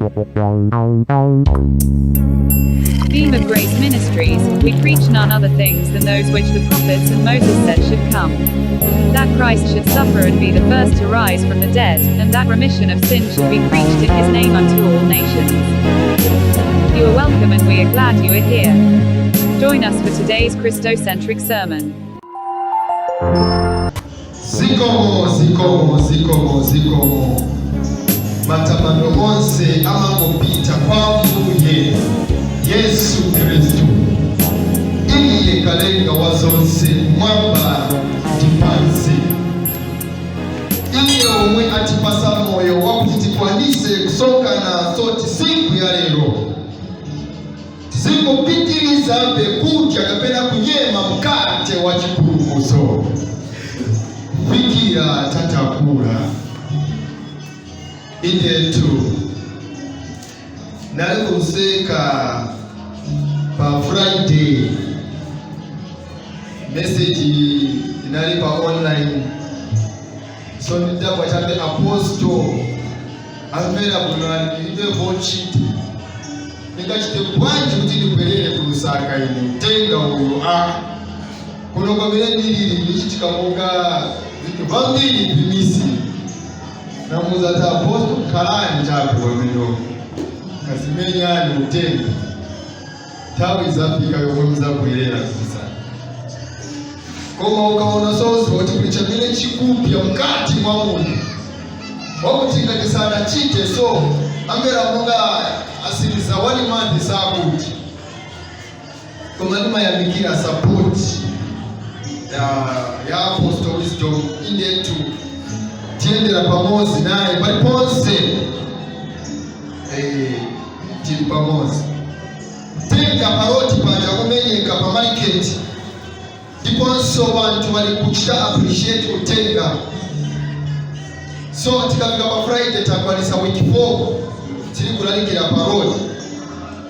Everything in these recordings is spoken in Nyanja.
Beam of Grace Ministries, we preach none other things than those which the prophets and Moses said should come. That Christ should suffer and be the first to rise from the dead, and that remission of sin should be preached in his name unto all nations. You are welcome and we are glad you are here. Join us for today's Christocentric sermon. Zikomo, zikomo, zikomo, zikomo. Matamando onse amangopita kwa Mbuye Yesu Kristu, iye kalenga wa zonse mwamba ndi pansi, iye omwe atipasa moyo wakuti tikwanise kusonkana soti siku ya lero tizingopitirizabe kudya kapena kunyema mkate wa chipulumutso kufikira tatakula. Indetu nali kumseka pa Friday, message inali pa online, so ndidabwa chabe apostle amvera bwino alilibe vochite ndingachite bwanji kuti ndibwerere ku Lusaka ine utenga uyu a kuno kwamene ndilili ndichitika monga zinthu vambiri vimisi. Namuza ati, "Apostle, khalani chabe wameno kazimenyani utenga, nthawi zafika yomwe muzabwerera ku Lusaka." Koma ukaona sozi kuti kuli chamene chikupya mkati mwa munthu wakuti ngati sanachite so amvera monga asiriza one month sakuti. Koma ndimayamikira support ya Apostle Wisdom. Indetu tiyendera pamodzi naye paliponse, tili pamodzi. Tenga pa road paja kumenyeka pa market, ndiponso vanthu vali kuchita appreciate kutenga. So tikafika pa Friday takwanisa week 4 tili kulalikira pa road.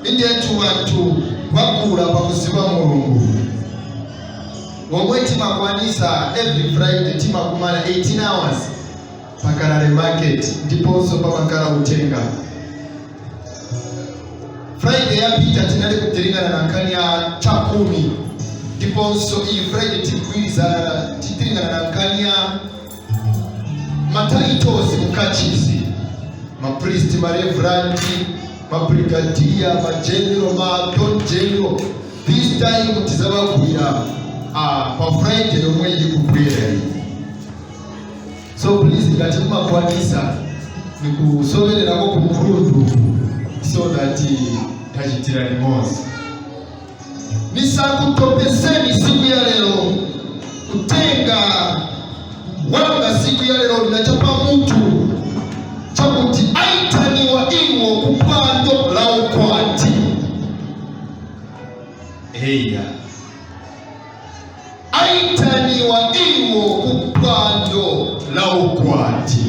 Indetu vanthu vakula pakuziva Mulungu womwe timakwanisa. Every Friday timakumana 18 hours pakalale market, ndiponso pamakala utenga. Friday yapita tinali kutilingana na nkhani ya chakumi, ndiponso iyi Friday tigwirizana titilingana na nkhani ya matitles mukachisi, mapriest, mareverend, mabrigadier, mageneral, madon general. This time tizabagwira pa Friday yomwe ili kubwera iyi. So please, ngati mumakwanisa nikusomererako ku mulundu so that tachitira limodzi. Nisakutopeseni siku ya lero. Kutenga wanga siku ya lero linachapa mutu chakuti aitaniwa iwo kupando la ukwati. Eya, aitaniwa iwo kupando la ukwati.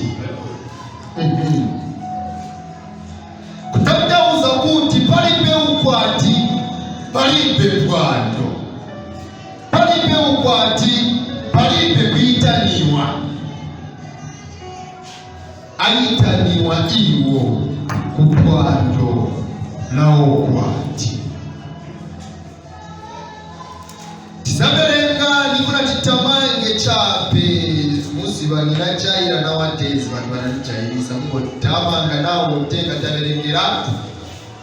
Kutanthauza kuti palibe ukwati, palibe pwando. Palibe ukwati, palibe kuitaniwa. Aitaniwa iwo kupwando la ukwati. Tisaverenga nikuna chitamange chape muziva ninachaira. Nowadays vanhu vananichairisa mungotamanga nawo tenga taverengera.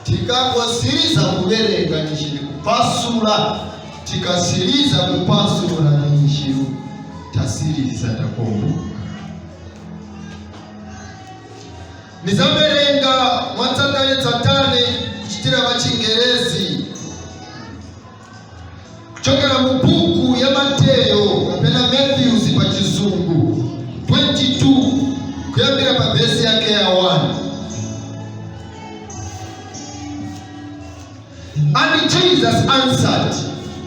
Tikangosiriza kuverenga nichiri kupasula, tikasiriza kupasula nichiru tasiriza takomboka. Nizaverenga mwatsatane tsatane kuchitira vachingerezi kuchokera mu buku ya Mateyo kapena Matthews pa Chizungu 22 kuyambira pa vesi yake ya 1. And Jesus answered,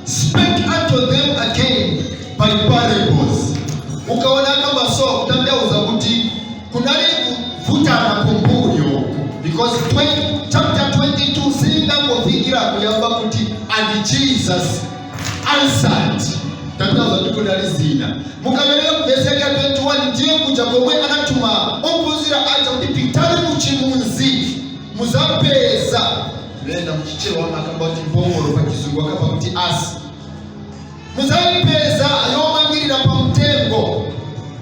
spake unto them again by parables. Ukaona kamba so kutanthauza kuti kunali kuvutana kumbuyo, because 20, chapter 22 singangofikira kuyamba kuti "And Jesus answered", tanthauza kuti kunali zina. Mukaverenga kuvesi yake ya 21, ndiye kuja komwe anatuma ophunzira aja kuti, "Pitani muchimunzi." Muzapeza lenda muchichewa makamba kuti mbongolo, pa Chizungu akamba kuti ass. Muzayipeza yomangirira pa mtengo,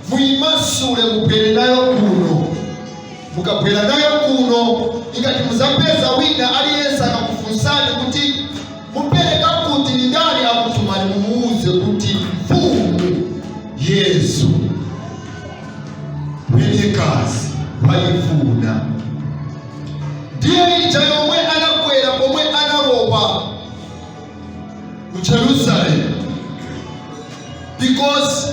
muyimasule, mubwere nayo kuno. Mukabwera nayo kuno, ikati muzapeza wina aliyense akakufunsani kuti mupereka kuti ni ndani akutumani, mumuuze kuti mfumu Yesu mwenekazi wayifuna. Ndiye ija yomwe anakwera pomwe analowa mu Jerusalemu, because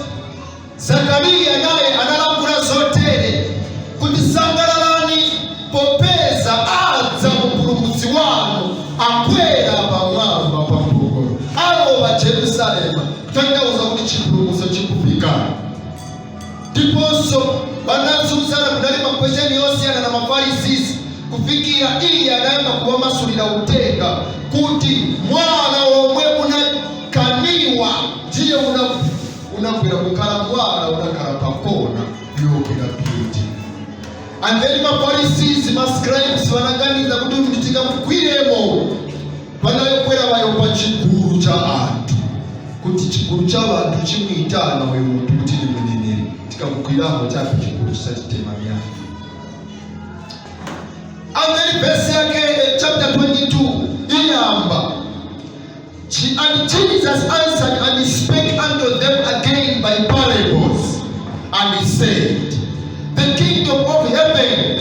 Zakariya naye analangula zotere kuti sangalalani popeza adza mpulumutsi wanu, akwera pamwamba pa mbongolo, alowa Jerusalema, kutanthauza kuti chipulumutso chikufika. Ndiponso banazunzana, kunali ma question yosiyana na Mafarisisi, kufikira iye anayamba kuwamasulira utenga kuti mwala omwe unakaniwa ndiye unakwera kukhala mwala unakhala pakona yokwera building. And then Mapharisees, ma scribes vanaganiza kuti kuti tikamugwiremo, vanayokwera vayo pa chigulu cha anthu, kuti chigulu cha vanthu chimuyitana uyu munthu kuti ni mneneri, tikamugwiramo chape chigulu chisatitema miyala. And then verse yake, chapter 22 iyamba, "And Jesus answered and spake unto them again by parables, and he said, The kingdom of heaven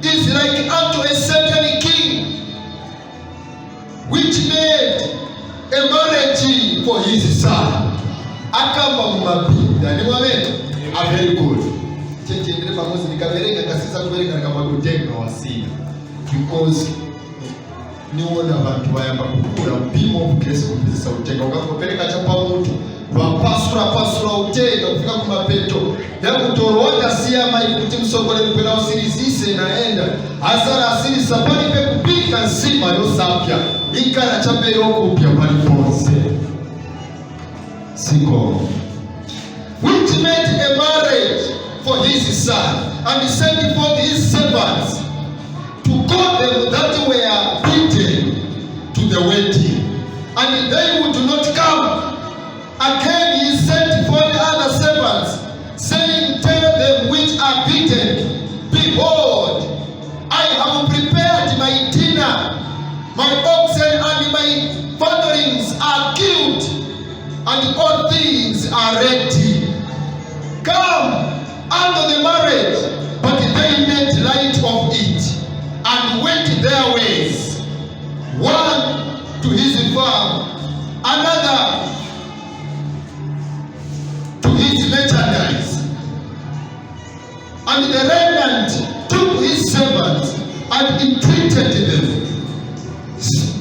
is like unto a certain king which made a marriage for his son." Akamba mumapinda ni mwamene. A very good. Chenjendere pamozi nikaverenga kasisa kuverenga nikamwakutenga wasiya, because niona vantu vayamba kukula mpimo of grace kupizisa utenga ukangopereka chapamutu vapasura pasura utenga kufika kumapeto yakutorota siya mai kuti msogoleri kwena usirizise naenda asara asirisa palipe kupika nsima yosapya ikala chape yokupya paliponse siko. "Which made a marriage for his son, and sent forth his servants to call them that were bidden to the wedding, and they would not come. Again he sent forth other servants, saying, Tell them which are bidden, Behold, I have prepared my dinner. My oxen and my fatlings are killed, and all things are ready. Come unto the marriage. But they made light of it and went their ways, one to his farm, another to his merchandise. And the remnant took his servants and entreated them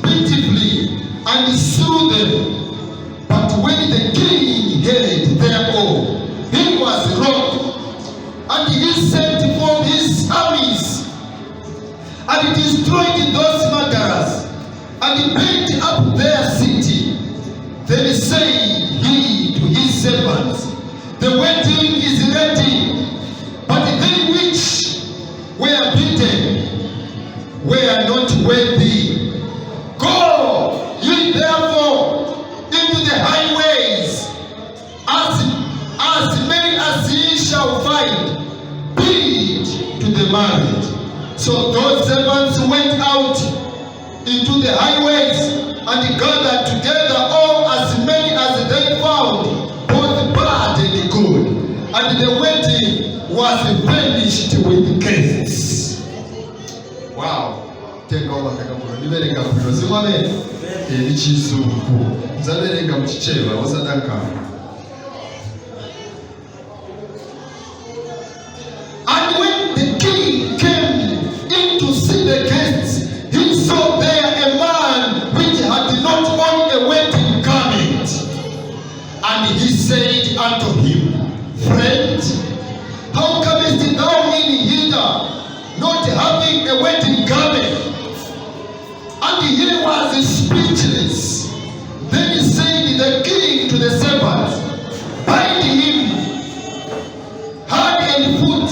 pitifully and slew them. But when the king heard thereof, he was wroth, and he sent forth his armies and destroyed those murderers and burnt up their city. Then said he to his servants, The wedding is ready, but they which were bidden were not worthy. Go ye therefore into the highways, as many as ye shall find, bid to the marriage. So those servants went out into the highways and gathered together all as many as they found, both bad and good. And the wedding was furnished with guests." Wow. Tenga umakakamuno ndiverenga bwino simwamene ni Chizungu nzaverenga muchichewa wasadankana. "And when the king came in to see the guests, he saw there a man which had not on a wedding garment. And he said unto him, Friend, how comest thou in hither, not having a wedding garment? And he was speechless. Then said the king to the servants, Bind him hand and foot,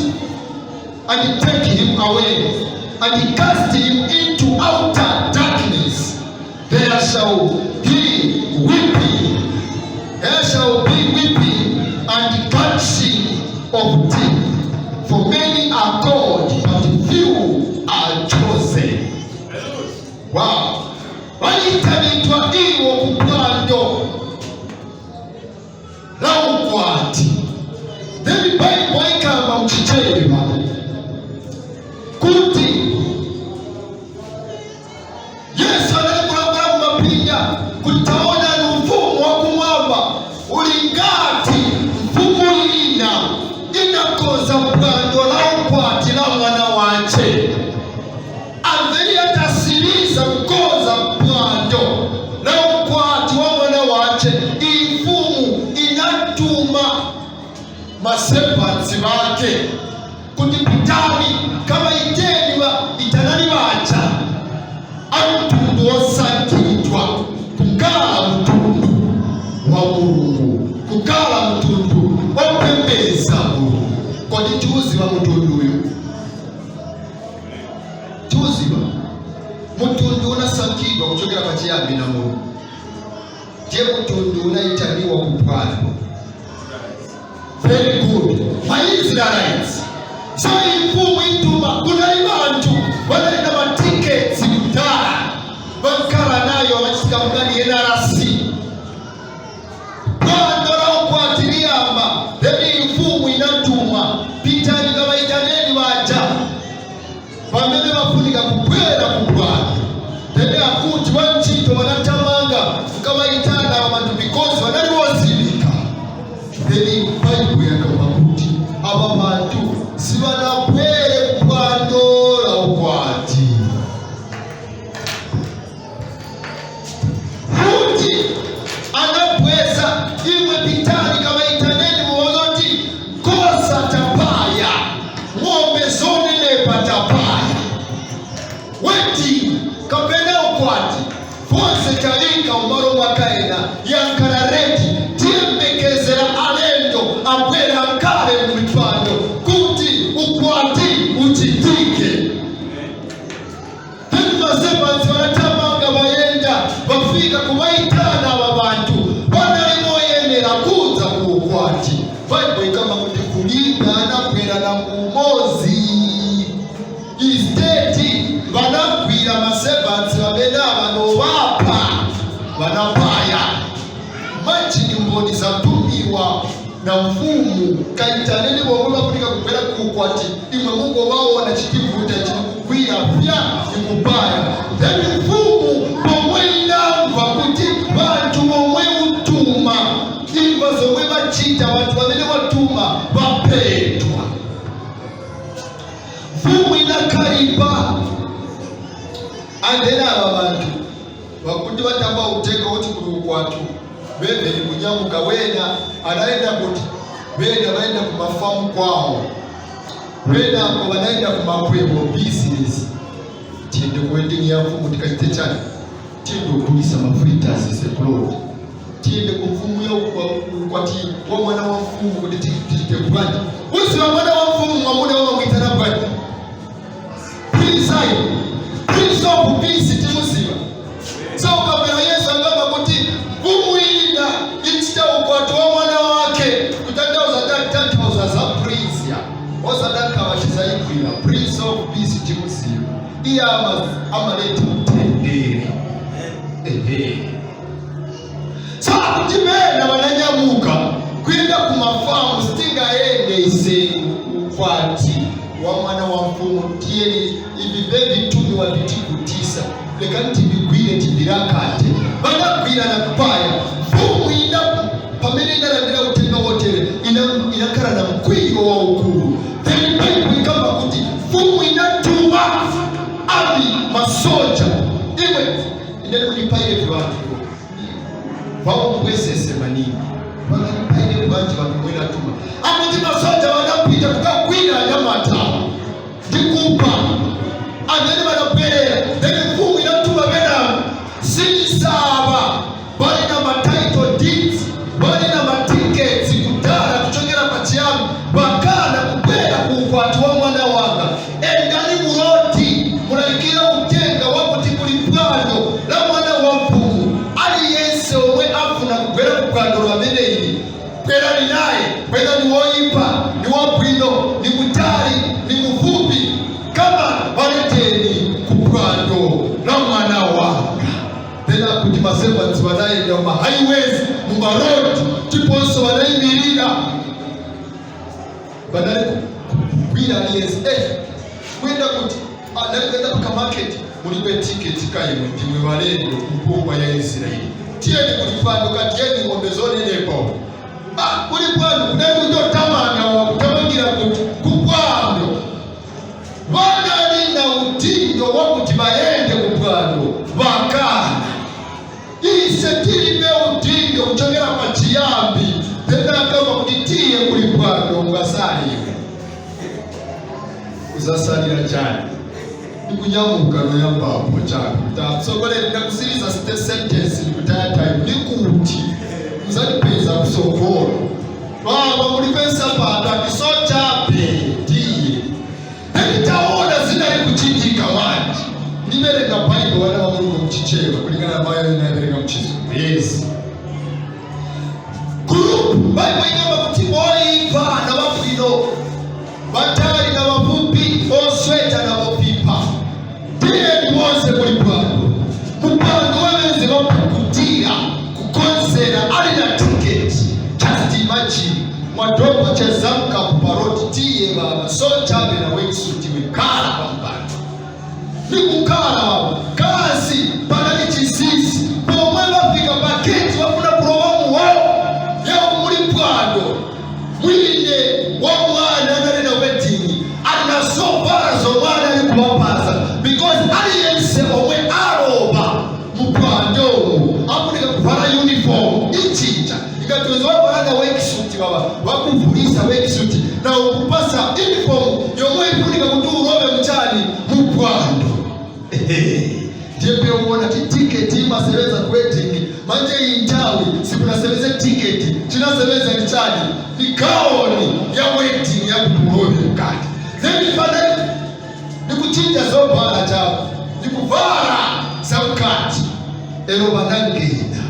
and take him away And cast him into outer darkness. There shall be weeping, there shall be weeping and gnashing of teeth. For many are called, but few are chosen. Wow. Vayitanidwa iwo kupwando la ukwati. Then Bible ikamba mchichewa kuti Yesu anali mumapinda kuti taona ni ufumu wa kumwamba uli ngati mfumu ina inakonza pwando la ukwati la mwana wace. Amveri atasiliza kukonza pwando la ukwati wa mwana wace, imfumu inatuma maservants bake kuti pitani kama iteni itanani baja amtundu wosankhidwa kukhala mtundu wa Mulungu, kukhala mtundu wopembeza Mulungu. Kodi tiuziwa mtunduyu? Tiuziwa mutundu unasankhidwa kuchokera pachiyambi na Mulungu, ndiye mutundu unaitaniwa kuphwando. Very good, maIsraelites. So imfumu ituma, kunali bantu banali na matickets kudala, bankala nayo abachitika mugani NRC. Pwando la ukwati liyamba, then imfumu inatuma, pitani kabaitaneni baja pamene bafunika kubwera kupwando. Then akuti bantchito banatamanga kukabaitana abantu because banali bozibika. Then Bible yakamba kuti aba bantu sibanabwere kupwando la ukwati. Kuti anabweza imwe pitani kabaitaneni muwozoti kosa tapaya, ng'ombe zonenepa tapaya, wedding kapena ukwati vonse talinga umalo mwakaena yankala ready, tiyembekezera alendo abwera nkale mu mipando kuti ukwati uchitike. Then maservants banatamanga bayenda, bafika kubaitana aba bantu banalimoyenera kuza ku ukwati. Bible ikamba kuti kulinga anabwera na umozi. Instead banagwira maservants bamene abano bapa banapaya. Imagine mboni zatumiwa na mfumu kaitaneni bomwe bafunika kubwera kuukwati, imwe mungu waona chitivuta chikugwira vya ikupaya. Then mfumu pomwe inamva kuti bantu bomwe utuma imva zomwe bachita, bantu bamene watuma bapetwa, mfumu inakalipa. And then aba bantu bakuti batamba uteka kuti kuli ukwatu beveni kunyamuka, wena anaenda kuti bena baenda kumafamu kwawo, wena banaenda kumakwebo business. Tiende ku wedding ya mfumu tikachite chani, tiende kugulisa mafritas sekulodi, tiende ku mfumu ya ukwati wa mwana wa mfumu kuti tichite bwanji. Usi wa mwana wa mfumu mwamuna wa mwitana bwanji Prince, Prince of Peace timuziva. So ukapera Yesu angamba kuti mfumu ina ichita ukwati wa mwana wake, kutandauza tantauza za prince ya osadaka vachizaigwira Prince of Peace timuziva iye amaleta mtendere. Ehe, so kuti bena vananyamuka kuenda kumafamu, sitingaende ise ukwati wa mwana wa mfumu, tiyeni ivi vevitumiwa vitigutisa, lekani tivigwire tivirakate. Vanagwira na kupaya. Mfumu ina pamene inalandira utenga wotere inakhala na mkwiyo waukulu. Then Bible ikamba kuti mfumu inatuma ami masoja, imwe inali kunipaire viwantu vaombwesese maningi vanganipaire bwanji vantu mwenatuma akuti masoja vanapita kukagwira anyamatawo ndikupa amene vanabwerera. Then mfumu inatuma venamu sinisaba balina matitle deeds, balina matickets kudala kuchokera pachiyambi, bakana kubwera ku ukwati wa mwana wanga, endani muroti. Marodi tiponso vanayimirira, vanali kugwira aliyense, kuyenda kuti anali kuyenda pakamaketi, mulibe tiketi kaimwe, ndimwe valendo kumpungwa ya Israeli, tiyeni kulipando katiyeni ng'ombe zonenepa. Ah, kuli pano kunali kutotamanga, kutamangira kuti kupwando. Vanali na utindo wakuti vaende kupwando, vakana. Ise tilibe utindo kuchokera pa chiyambi, tenakamba kuti tiye kulipwando, ungasaliwe uzasalira chani? Ndikunyamuka noyambapo chabe kuti ndakusiriza sentence, ndikutaya time, ndikuti muzandipeza kusogolo. Baba mulipesa pano atisochabe tiye. Nditaona zinali kuchitika wanji, ndiverenga Baibo, vana va Mulungu, muchichewa kulingana na mayo inaverenga muchizungu. Yes, group Baibo ikamba kuti oipa na vabwino, batali na bafupi, osweta na bopipa, tiyeni bonse kuli pwando. Mupando wavenze vapukutira kukonzera ali na tiketi. Just imagine, mwadopo chezamka kuparoti, tiye baba, so chabe na worksuit, wekhala pampando nikukhala baba kasi panali chisisi. Pomwe vafika paketi vafuna kulowa muwo yawo muli pwando, mwine wa mwana anali na wedding ali na zovala zomwana ali kuwapasa, because aliyense omwe aloba mupwandomu afunika kuvala uniform ichinja. Ikatiweza wavala na worksuit, baba wakuvulisa worksuit na ukupasa uniform yomwe ifunika kuti ulobe mchani mupwando. Ndiye uona ti tiketi imaseveza ku wedding. Manje intawi sikunaseveze tiketi, chinaseveza ni chani? Ni gown ya wedding ya kutulobe mkati. Then fanele nikuchinja zovala chako, nikuvala zamkati. Ero vanangena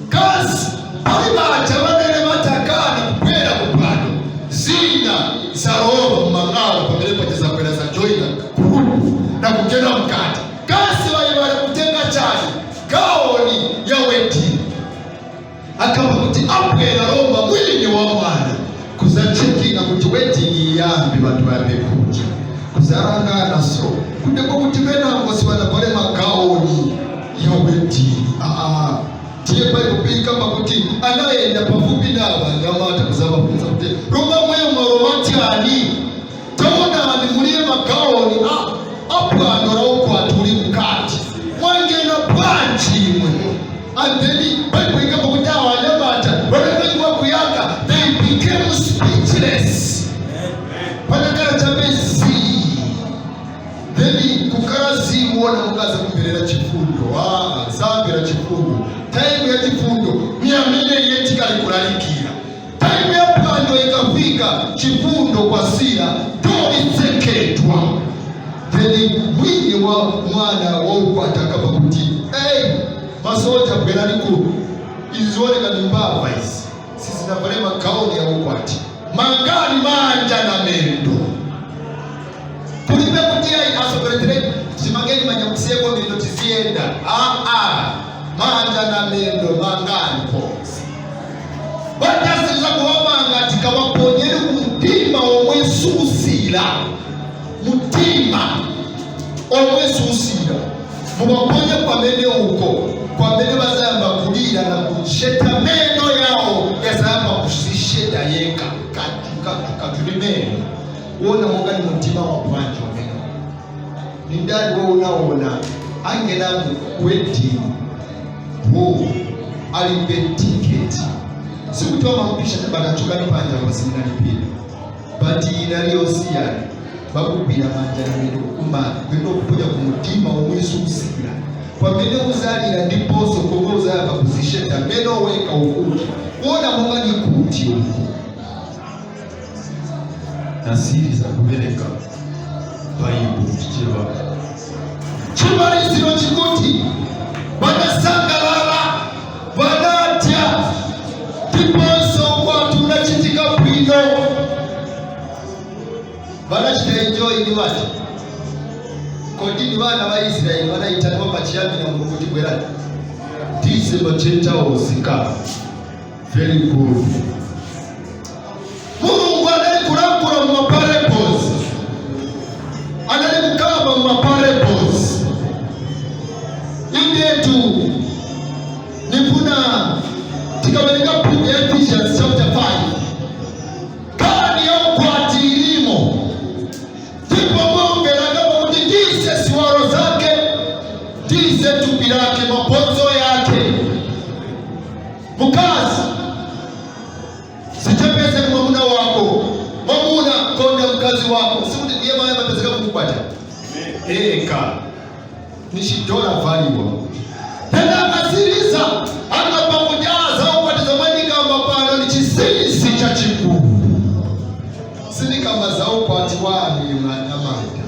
kasi pali baja vanene vatakana kubwera kupano, zina zalowa mumang'awo pamene paja zakwera zajoyina group na kugena mkati. Kasi vayivala kutenga chani? Gown ya wedding. Akamba kuti abwera lomba mwini wa mwana kuzachekinga kuti wedding iyambe, vantu vayambe kudya, kuzarangana. So kuteko kuti venango sivanavale magown ya wedding. Aa, tiye paikupikamba kuti anayenda pafupi nava nyamata kuzavafunza kuti lomba mwemwe romatani, taonani muliye magown apwando raukwati uli mkati, mwangena bwanji imwe? And then Bible ikamba kuti awo anyamata vanafaiwa kuyanga, they became speechless, panakala chabe zii. Then kukala ziwona mukazi kumverera chifundo. Ah, zamvera chifundo. Time ya chifundo ni amene iye tikali kulalikira. Time ya pwando ikafika, chifundo kwasira, toitseketwa. Then mwini wa mwana waukwata akamba kuti, "Hey, masoja, bwerani ku izi zioneka ni mbava izi, sizinavale magown ya ukwati, mangani manja na mendo." Kulipe kuti ayi asoperetere timangeni manja musiyeko mendo tiziyenda. Aa, manja na mendo mangani ponse. Vatasiriza kuwamanga, tikawaponyeri kumutima omwe susila, mutima omwe susila muwaponye kwamene uko kwamene bazayamba kulira na kusheta meno yawo, yazayamba kusisheta yeka katu katu katu ni meno. Wona monga ni mutima wa bwanji wamene ni ndani. We unaona angena mu wedding wo alipe tiketi, sikuti wamampisha tabakachukani panja wasinalipira, but inaliyosiyana bakugwira manja namene kukumana kwenda kuponya ku mutima omwesusira pamene uzalira, ndiponso komwe uzayamba kuzisheta mene oweka ukuti kuona monga ni kuti uku nasiriza kubereka Baibu chichewa. Chimaliziro chikuti vanasangalala, vanatya, ndiponso kwatu unachitika bwino, vanachita enjoy. Ni vati kodini vana va Israeli vanaitanwa pachiyambi na Mulungu kuti bwerani tise machenjawo zika. Very good. Mulungu anali kulankhula mu maparables, anali kukamba mu maparables. Indetu nifuna tikawerenga book ya Ephesians chapter 5, kani yaukwati ilimo, ndipo mumvera kama kuti ndise ziwalo zake, ndise thupi lake, mabonzo yake. Mukazi, sichepese mwamuna wako. Mwamuna, konda mkazi wako. Sikuti ndiye maye mapezeka kumukwata eka ni chidola valiwa. Tena akasiriza akapakujaza ukwatiza mwanikamba pano ni chinsinsi cha chikulu. Sinikamba za ukwati wami mwanamata,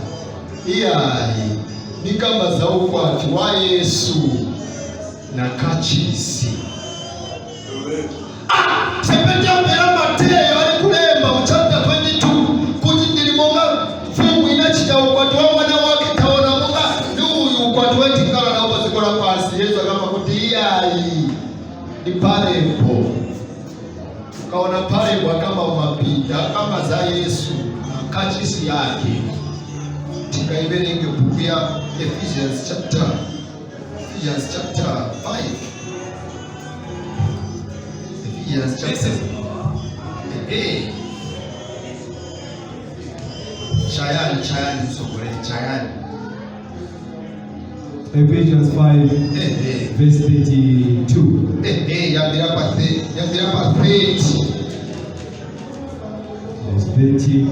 iyayi, nikamba za ukwati wa Yesu na kachisi. Ah, sepetambera Mateyo ali kulemba mu chapter 22 kuti ndili monga mfumu inachita ukwati wa mwana wake. Taona monga ndi uyu ukwati wetingala nawo paziko la pansi. Yesu akamba kuti iyayi, ndi parable. Ukaona parable akamba mumapinda, akamba za Yesu na kachisi yake. Tikaiverenge bhuku ya Ephesians chapter 5, Ephesians chapter. Eh, chayani, chayani, msogoleni, chayani. Ephesians 5, verse 32. Eh, yambira pa 30. Verse 30.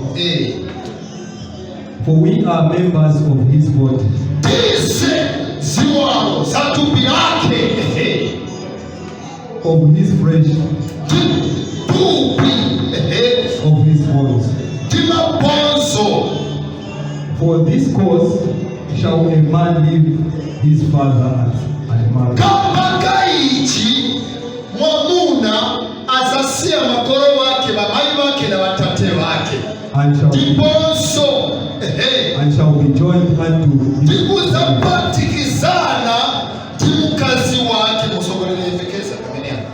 For we are members of his body, Tise ziwalo za thupi lake. Of his flesh, Thupi. Of his bones. Timabonzo. For this cause shall a man leave his father and mother, Kamba kaichi mwamuna azasiya makolo wake, bamayi wake na batate wake, and shall be, ndiponso and shall be joined unto his wife. Ndikuzapatikizana ndi mukazi wake. Musogolere Efekeza pamene apa.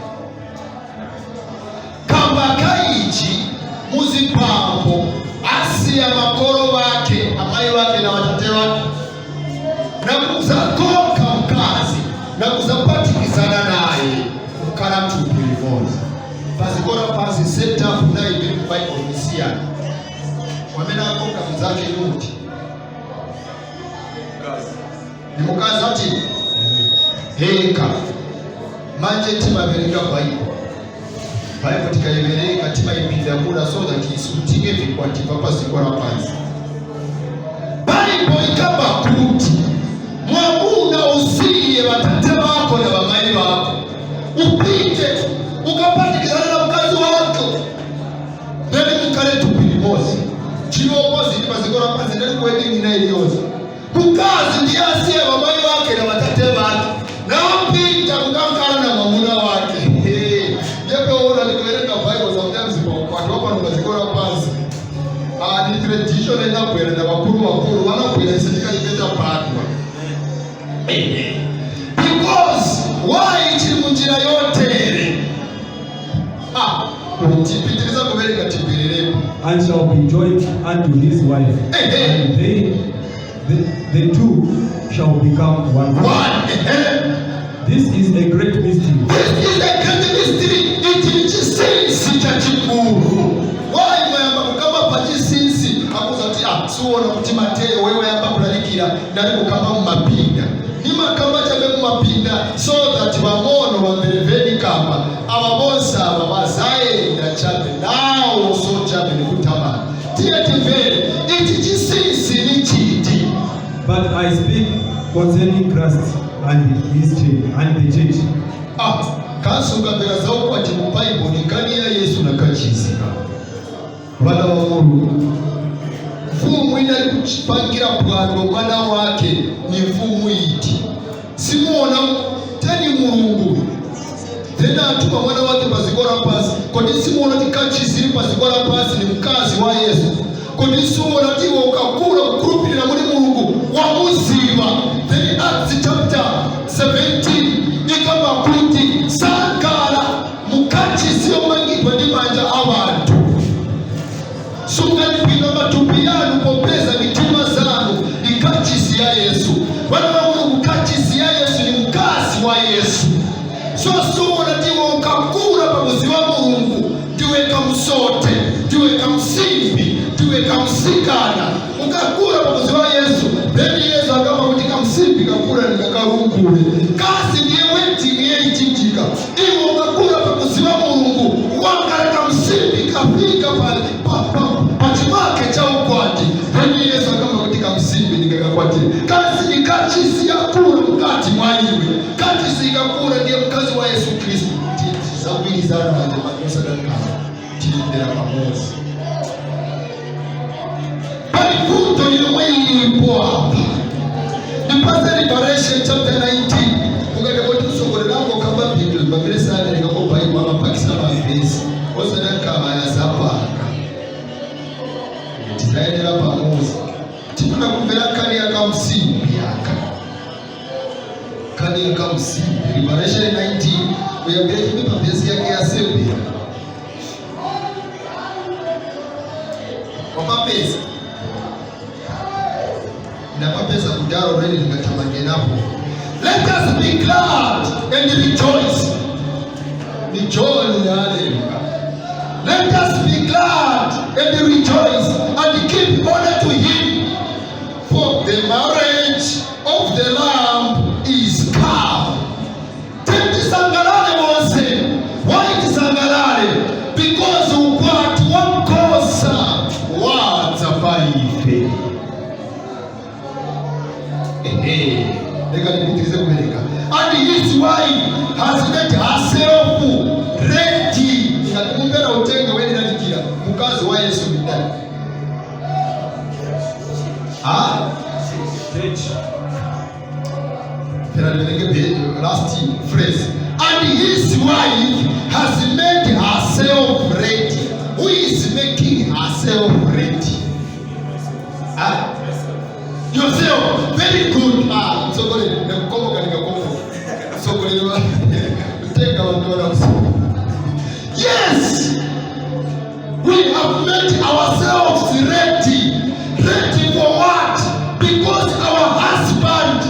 Kamba kaichi muzipambo asiya makolo wake, amayi wake na watate wake, na kuzakonka mkazi na kuzapatikizana naye kukhala thupi limodzi pazikora pansi. Setup nayi biri mu Bible misiyana. Wamene akonka mzake yuti ni mukazi ati heka. Manje timaverenga Bible, Bible tikaiverenga timaipindamura so that isutike vikwatipa pazikora pansi. Bible ikamba kuti mwamuna usiye batate bako na bamayi bako, upite ukapatikizana na mkazi wako, then mukale thupi limodzi. Chili opposite pazikora pansi ndali ku wedding ina iliyonse, mkazi ndiye asiye bamayi wake na batate bake napita kukankala na mwamuna wake. Yepeona ndikuverenga Bible sometimes kwati wapano pazikora pansi. Ah, ni tradition inabwera na vakuru vakuru vanabwera isindikaipeta patwa because why chiri munjira yotere. Ah, tipitiriza kuverenga, tibvirerepo. And shall be joined unto his wife, and the two shall become one flesh. One. This is a great mystery, This is a great mystery. Ichi ni chisinsi cha chikulu. Why mwayamba kukamba pa chisinsi akuzati ah, siwona kuti Mateyo wewe yamba kulalikira ndali kukamba mumapinda. Nimakamba chabe mumapinda so that vang'ono vamvereveni kamba ava bonse ava vazayenda chabe nawo so chabe nikutamani. Tiye timvere ichi chisinsi ni chiti. But I speak concerning Christ and his church and the church. Ah, kansi ukamvera zaukwati mu Bible ni nkani ya Yesu na kachizika. Vana va Mulungu, mfumu inali kuchipangira bwando mwana wake ni mfumu iti simuona teni Mulungu tena atuma mwana wake paziko la pasi. Kodi simuona ti kachiziri paziko la pasi ni mkazi wa Yesu? Kodi simuona ti iwe ukakula kukhulupirira muli Mulungu wamuziva? Then Acts chapter 17 ikamba kuti sankala mukachisi. Vana va Mulungu, kachisi ya Yesu ni mkazi wa Yesu. So suona ndiwe ukakula pamuzi wa Mulungu, ndiwe kamsote, ndiwe kamsimbi, ndiwe kamsikana. Ukakula pamuzi wa Yesu, then Yesu akamba kuti kamsimbi kakula ndikakalungule. Kasi ndiye wedding yeichitika. Iwe ukakula pamuzi wa Mulungu, wakala kamsimbi kafika pachimake cha ukwati, then Yesu akamba kuti kamsimbi ndikakakwatire. Kasi ni kachisi yakula mkati mwa iwe. Kachisi ikakula ndiye mkazi wa Yesu Kristu. Tisagwirizana manje manosadakala tiyendera pamozi. Pali vuto yomwe ilipo apa. Ndipase Revelation chapter 19. Ukati kuti msogolerango kamba vintu pamene sabereka ko Bible amapakisa mavhesi osadakala yazapanga. Tisayendera pamozi. Tifuna kumvera kani yakamsimbi aka. Kani yakamsimbi. Revelation 19 uyambire chimwe pavhesi yake ya 7. Wapapesa. Napapesa kudaro already ndingathamangenapo. Let us be glad and rejoice. Ni John yalemba. Let us be glad and rejoice and give honor to him, for the marriage of the Lamb is come. Tisangalale wonse. Why tisangalale? Because ukwati wamkosa wadza paife. Ehe, leka ndipitirize kubereka. And his wife has made herself ready. Ngati utenga weneralikira mukazi wa Yesu ndani. Ah? Church. Last phrase. And his wife has made herself ready. Who is making herself ready? Huh? Yourself. Very good. Ah, so so yes, we have made ourselves ready. Ready for what? Because our husband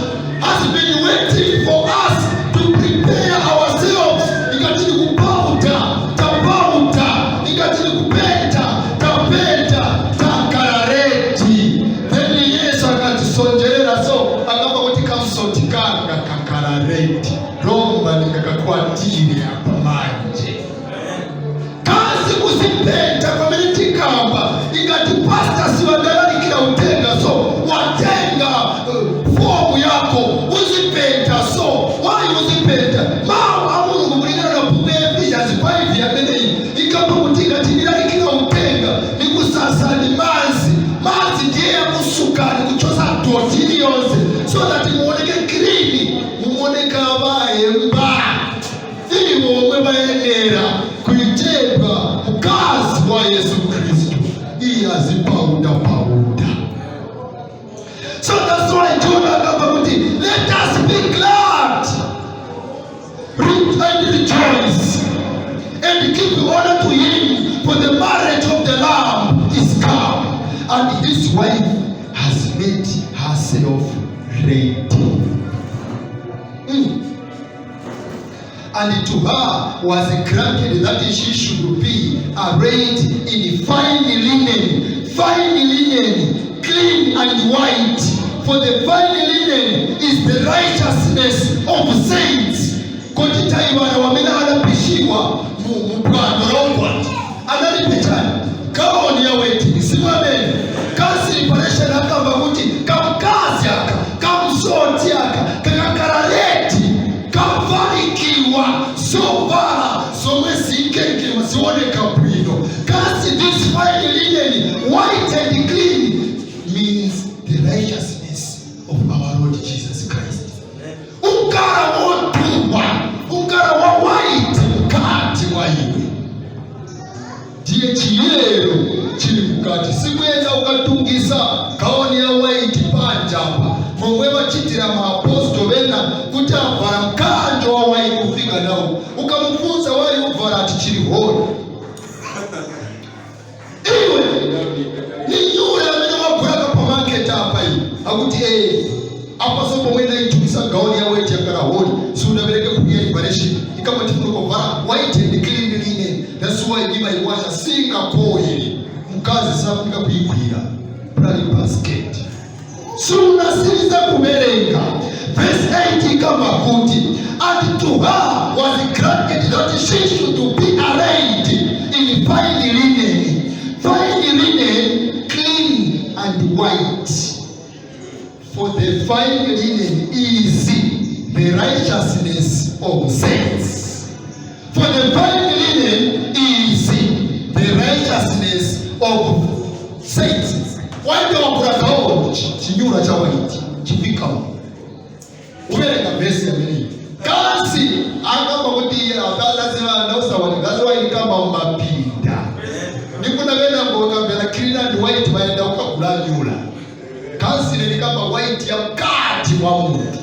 has been waiting for us to prepare ourselves. Ikatili kupauta, tapauta, ikatili kupenta, tapenta, takala ready. Then Yesu akatisonjerera so akamba kuti kamsotikanga kakala ready. Romba nikakakwatire apa manje. Kazi kuzipenta pamene tikamba ikati pastor siwandalalikira utenga so watenga fomu yako uzipenta so why uzipenta mawu a Mulungu kulingana na buku ya Ephesians 5 yameneyi ikamba kuti ngati ndilalikira utenga nikusasani manzi manzi ndiye yakusukani kuchosa doti iliyonse so that muoneke clean, muoneka vahemba ivo omwe vayenera kuitebwa mukazi wa Yesu Kristu iye azipauda pauda. So that's why John akamba kuti let us be glad and rejoice and give honor to him, for the marriage of the Lamb is come, and his wife has made herself ready. And to her was granted that she should be arrayed in fine linen, clean and white. For the fine linen is the righteousness of saints. Koti taivana wamene anapishiwa mu bwando la ukwati analipichani gaoni ya wedding simamene kasi preparation akamba kuti kamkazi aka kamsoti aka kakakala ready kavalikiwa zovala zomwe zikengewa zioneka bwino. Kasi this fine linen, white and clean, means the righteousness of our Lord Jesus Christ. Ukara wotuwa, ukara wa white mukati mwa iwe ndiye chiyero chili mukati. Sikuyenda ukatungisa gaoni ya white panjapa momwe vachitira maaposto vena kuti avhara mkanjo wa white kufika nawo ukamufunza wai uvhara ati chiri hori. Iwe ni nyure amene wagulaka pamaketi apa iyi akuti apa so pomwe Ikamba tifuna kuvala white and clean linen. That's why ndimaiwasha singakoyere mkazi safunika kuigwira pali basket. Sunasiriza kuverenga verse 8, ikamba kuti, "And to her was granted that she should be arrayed in fine linen, fine linen, clean and white, for the fine linen is the righteousness of saints." For the fine linen is the righteousness of saints. Waende wakurakawo chinyura cha white chifikawo uverenga vhesi yameneyi kasi akamba kuti akazaziva ndausawani mumapinda nikuna venango vakambera clean and white vaenda kukagula nyula kasi nenikamba white ya mkati mwa muntu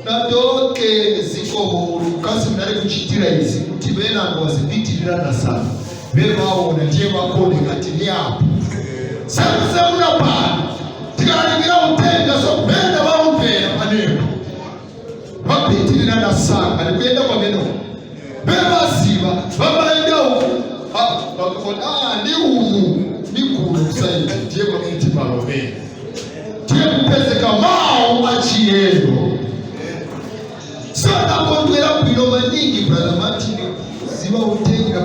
natoke zikomo Mulungu kasi mnali kuchitira izi kuti venango vazipitirira na sana vevaona ndiye vakone ngati ni apo semusemuna pano tikalalikira utenga so vena vaumvera panepo vapitirira na sanga nikuyenda kwameno vevaziva vamaenda uku vakafona ndi umu ni kuno kusaidi ndiye kwamene timalovera ndiye kupezeka mawu achiyero. Sanakondwera bwino maningi, Brother Martin, kuziva utenga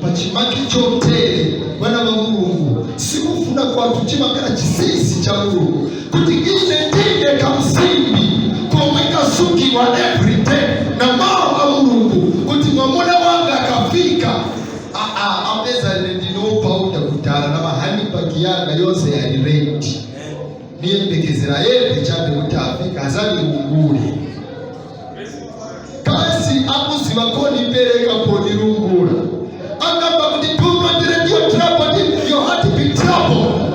pachimaki chotere. Vana va Mulungu, sikufuna kwathu chimakhala chisisi cha Mulungu kuti ine ndine kamsimbi komwe kasukiwa everyday na mawu a Mulungu kuti mwamuna wanga akafika apeza ine ndinopauta kudala na mahandbag yanga yonse yali ready niyembekezera yembe chabe kuti afika azandiungule kasi akuziva konipereka ponirungula akamba kuti, "Do not let your trouble, your heart be troubled."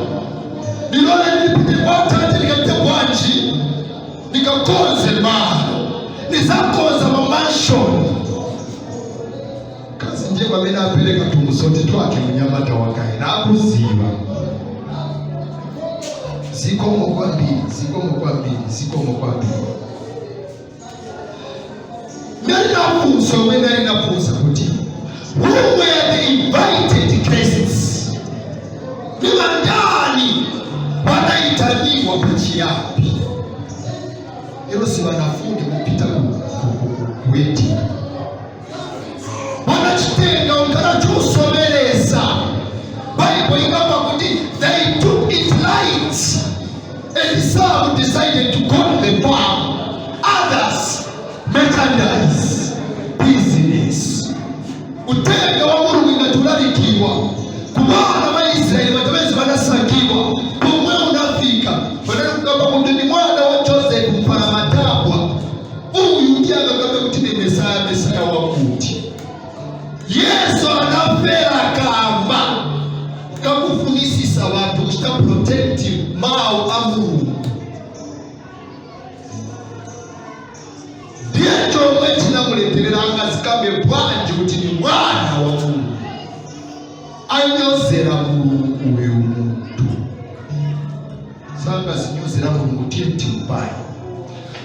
Ndilole ndipite kwatate ndikapite bwanji ndikakonze malo nizakonza mamansion kasi ndiye pamene apereka tumusoti twake munyamata wakaena akuziva. Zikomo kwambiri, zikomo kwambiri, zikomo kwambiri. Ndalinafunsa omwe ndalinafunsa kuti, who were the invited guests? Ni vandani vanaitaniwa pachiyambi? Ilo si vanafundi kupita ku wedding vanachitenga ungana chosomeresa. Bible ikamba kuti they took it light and some decided to go to the farm, others merchandise business. Utenga wa Mulungu ingatulalikiwa ku vana va Israeli vatamezi vanasakiwa pomwe unafika vanali kukamba kuti ni mwana wa Joseph mpala matabwa uyu ndiye akakambe kuti ni Mesaya, Mesaya wakuti Yesu anafera kamba kakufunisisa vantu kuchita protect mawu a Mulungu. Ndiye chomwe chinamuleterera angazikambe bwanji kuti ni mwana wa Mulungu anyozera Mulungu uyu muntu sangazinyozera Mulungu tiye timpayi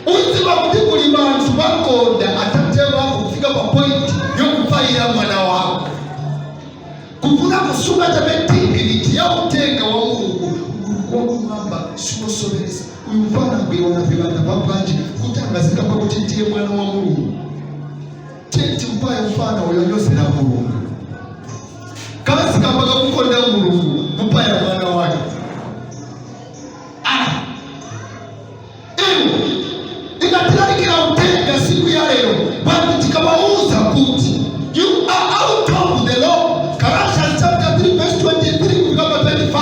uziva kuti kuli vanthu vakonda atate vako kufika pa point yokupayira mwana wako kufuna kusunga chabe dignity ya utenga wa Mulungu. Mulungu wakumwamba siwosomeresa uyu mfana ngwiona vivanda vabwanji kuti angazikamba kuti ndiye mwana wa Mulungu tiye timpaye mfana uyo anyozera Mulungu kasikamba kakukonda Mulungu mupaya mwana wake. Ah! Iwe ikatilalikira utenga siku ya lero vantu tikavauza kuti you are out of the law, Galatians chapter 3 verse 23 kufika pa 25.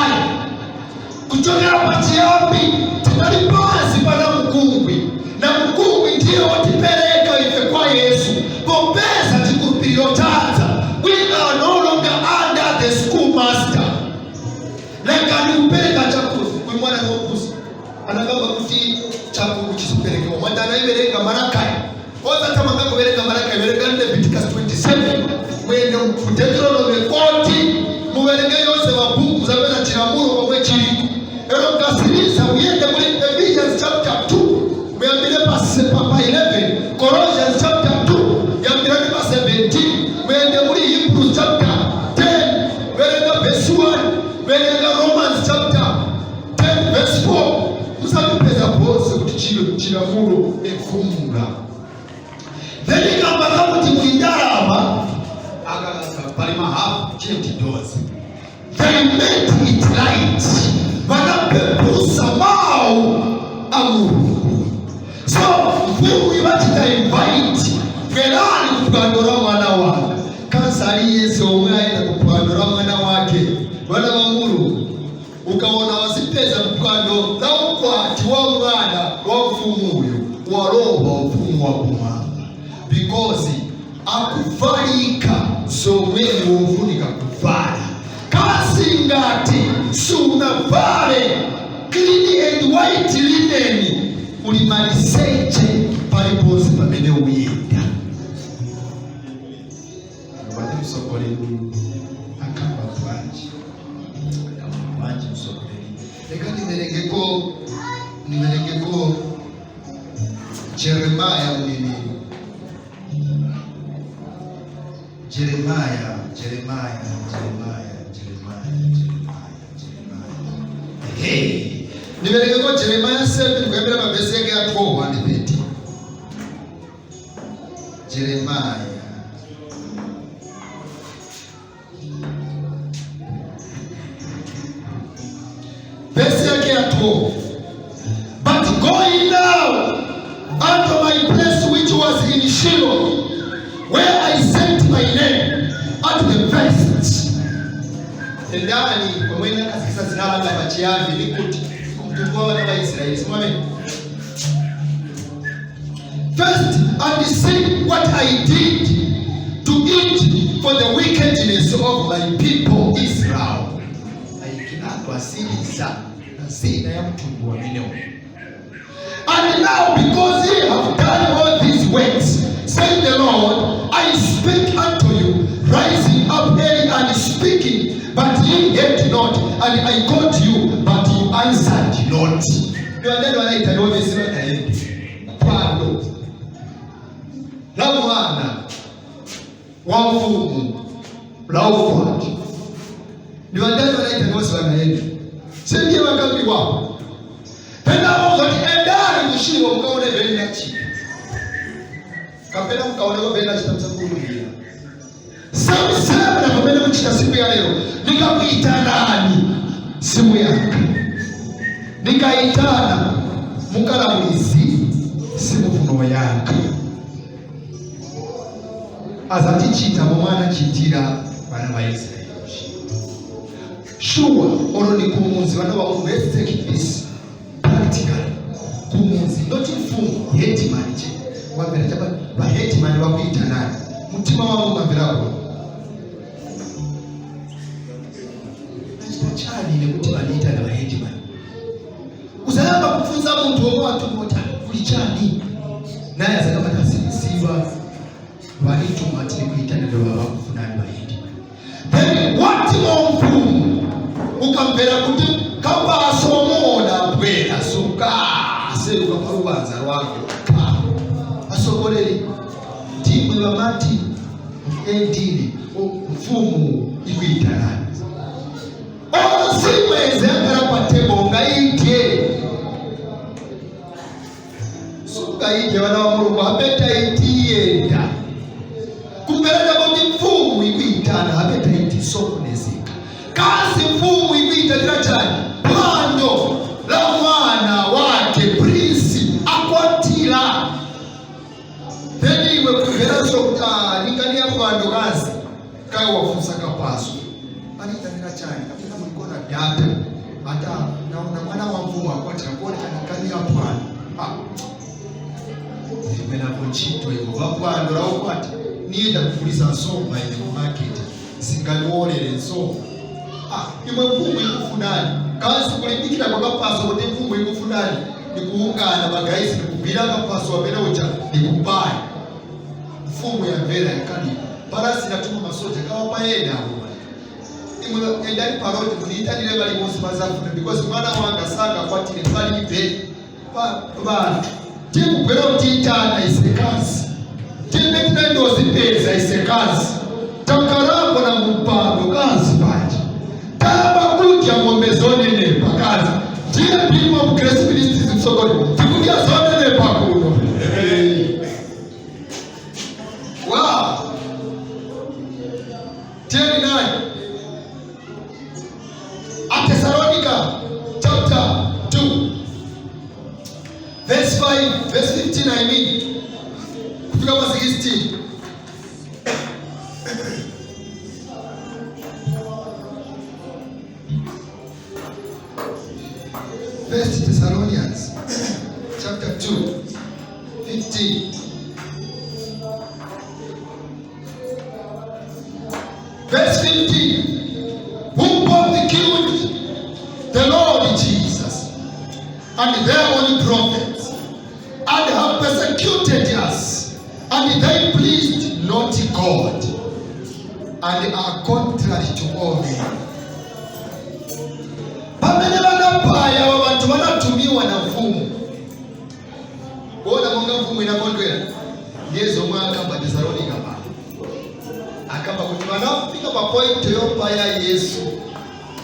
Kuchokera pachiyambi tinali pansi pana mkungwi na mkungwi ndiye wotipereka ife kwa Yesu popeza chikhulupiriro chadza. We are no longer under the schoolmaster. Lekani kupereka chakuzi uyu mwana niwokuza anakamba kuti chakuku chisiperekewa mwati anaiverenga Marakai ozatamanga kuverenga Marakai verenga Leviticus 27 mwende ku Deuteronomy 40 muverenge yonse mabhuku zapeza chilamulo pomwe chiliko ero mukasiriza muyende kuli Ephesians chapter 2 muyambire pa 11, Colossians chapter Muchilamulo efumula. Then kamba kakuti muli ndalama akakasa pali mahafu chenti dozi. They made it light, vanapepusa mawu a Mulungu. So mfumu ivachita invite, bwerani kuphwando la mwana wanga. Kansa aliyense omwe ayenda kuphwando la mwana wake, vana va Mulungu, ukaona wazipeza kuphwando la ukwati wa mwana wa mfumuyo, walowa ufumu wa kumwamba, because akuvalika zomwe wofunika kuvala. Kasi ngati sunavale clean and white linen, uli maliseche paliponse pamene uyenda. Wati msogoleri uyu akamba bwanji? Akamba bwanji msogoleri? Leka niverengeko Jeremaya mneneri. Jeremaya, Jeremaya, Jeremaya, Jeremaya, Jeremaya, Jeremaya. Hey. Niverengeko Jeremaya 7 kuyambira mavhesi yake ya 12 and 13. Jeremaya. Verse yake ya 12. But going now unto my place which was in Shiloh, where I sent my name at the first. Endani pamwene akazikisa zina langa pachiyambi nikuti kumtundu wa vana va Israeli, simwamene first, and see what I did to it for the wickedness of my people Israel. Aikinatu asiliza na zina ya mtundu wamenewo. And now, because ye have done all these works, said the Lord, I speak unto you, rising up early and speaking, but ye heard not, and I called you, but you answered not. Niwandani wanaita niwomesi wanaende pando la mwana wa mfumu la ukwati? Niwandani wanaita niwomesi wanaende? Sindiye wakambiwapo pendapo kuti endani kushilo mukaone veni nachita, kapena mukaoneko veni nachita, musakululira. Same na pamene muchita siku ya lero. Nikakuitanani simu yanga, nikaitana mukalamulizi simufuno yanga. Azatichita momwe anachitira vana va Israeli. Sure, olo ni kumuzi, vana va Mungu, let's take this practically. Kumuzi, not mfumu, headman che wamvera chapa va headman vakuita nani, mutima wangu mamverako nachita chani nekuti vaniita na vaheadman. Uzayamba kufunza munthu omwe watumota kuli chani, naye azakapata asirisiva vanituma tiri kuita nendo vavakufunani vaheadman. Then watimo mfumu ukamvera kuti kapasomoda bwera suka aseruka parubanza rwake ka asogoleri ndimwe vamati endini mfumu ikuitanani onsimweze akara patebo ngaidye sungaidye. Vana va Mulungu, appetite kumvera kuti mfumu ikuitana, appetite isokonezeka. Kasi mfumu ikuitanira chani? Phwando la mwana wake, prince akwatira. Then iwe kumveranso kuti nikani ya phwando kazi kai wafunsa kapaso aniitanira chani, kapena mulikona data ata naona mwana wa mfumu akwatira kuoneka nikani ya phwando. Imenapo ntchito ivo vaphwando la ukwati niyenda kugulisa nsomba ine ku market singaniwolere nsomba. Imwe mfumu ikufunani? Kasi kulimbikira kwa kapaso kuti mfumu ikufunani nikuungana magaisi nikugwira kapaso amene uja nikubaya. Mfumu yamvera yakalipa palasi natuma masoja kawapayena awo. Imwe endani paroti muniitanire valimonse mazafuna, because mwana wanga sanga kwatire palibe vantu tikugwera kutiitana isekazi timbe tinandozipeza isekazi takarapo na mupando kazi paja tamba kudya ng'ombe zonenepa. Kazi ndiye People of Grace Ministries msogoni tikudya zonenepa. Verse 5, verse 15, I mean, kufika pa 16. First Thessalonians chapter 2, 15. Verse 15. Who both killed the Lord Jesus and their own prophets, and have persecuted us, and they pleased not God, and are contrary to all men. Pamene vanapaya ava vantu vanatumiwa na mfumu, kuona monga mfumu inakondwera. Ndiye zomwe akamba Tesalonika pano, akamba kuti vanafika pa point yopaya Yesu,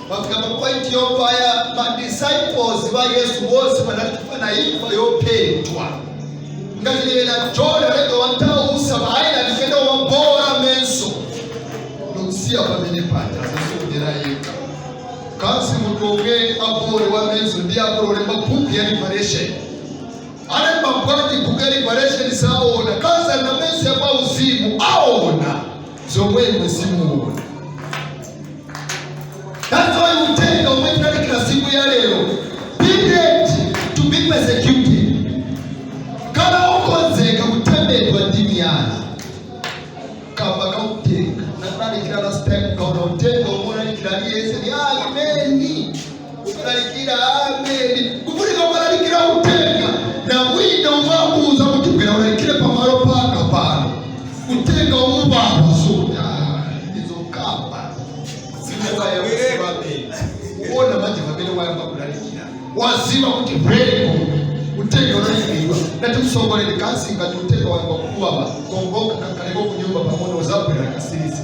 vafika pa point yopaya madisciples va Yesu vose, vanali na imfa yophedwa. Ngati na John alenge wantausa vaina ndikenda wabora menso nokusiya pamene paja azasukudera yeka. Kasi munthu omwe abore wa menso ndi akulole mabhuku ya Revelation, ane mabwati bhuku ya Revelation saona. Kasi ali na menso ya pauzimu, aona zomwe imwe simuona. That's why utenga omwe tinalikira siku ya lero, be ready to be persecuted. Kana okonzeka kutemedwa ndi miyala kamba kautenga. Nakulalikira last time, kaona utenga omwe ulalikira aliyese ni ameni, ukalalikira ameni, kufunika ukalalikira utenga na wina umabuza kuti bwera ulalikire pamalo panga pano, utenga umubawa suti izokamba zikubayamene uona manje pamene wayamba kulalikira waziva kuti breko utenga ulalikiriwa. Nati msogolere kasi ngati utenga wayamba kukuwaba kongoka kakaleko kunyumba pang'ono, uzabwera kasirizi.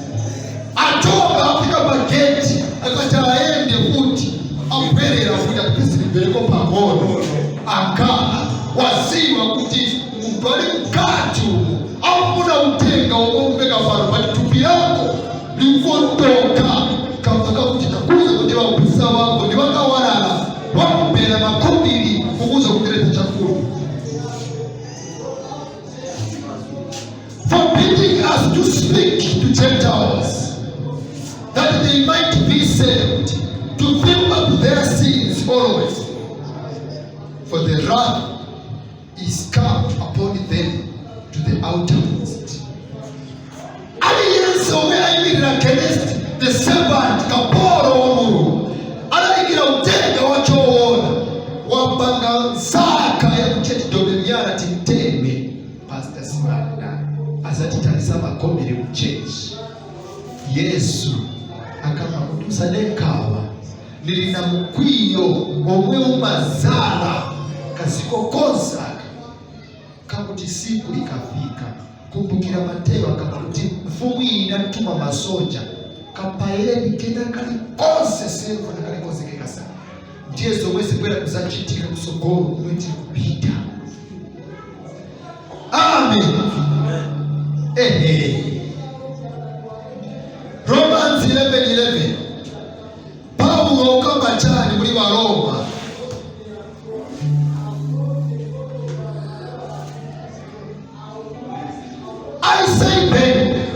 Atoka afika pageti, akati aende kuti abwerera kuti atipisilibwereko pang'ono, akala waziva kuti munthu ali mkati umu afuna utenga omwe umveka pano, pati thupi lako likuondoka kamba kakuti takuza kuti vaphunzitsa wako ndi vakawalala wakupera makhobiri kukuza kutereza chakudya. Forbidding us to speak to Gentiles, that they might be saved, to fill up their sins always. For the wrath is come upon them to the uttermost. Aliyense omwe ayimirira against the servant, kapolo wa Mulungu alalikira utenga wachoona, wapanga nzaka yakucheti domemyana timteme Pastor Simanda azatitalisa makomere ku church. Yesu akamba kuti musadekhawa, ndili na mkwiyo omwe umazala kaziko konsaka kakuti siku likafika. Kumbukira Mateyo akamba kuti mfumu iyi inatuma masoja kapayeni kena kalikonse sevo na kalikonse kekasa. Ndiye zomwe zibwera kuzachitika kusogolo kumwe tiri kupita. Amen. Ehe, Romans 11:11, Paulo ukamba chani muli Baroma? I say then,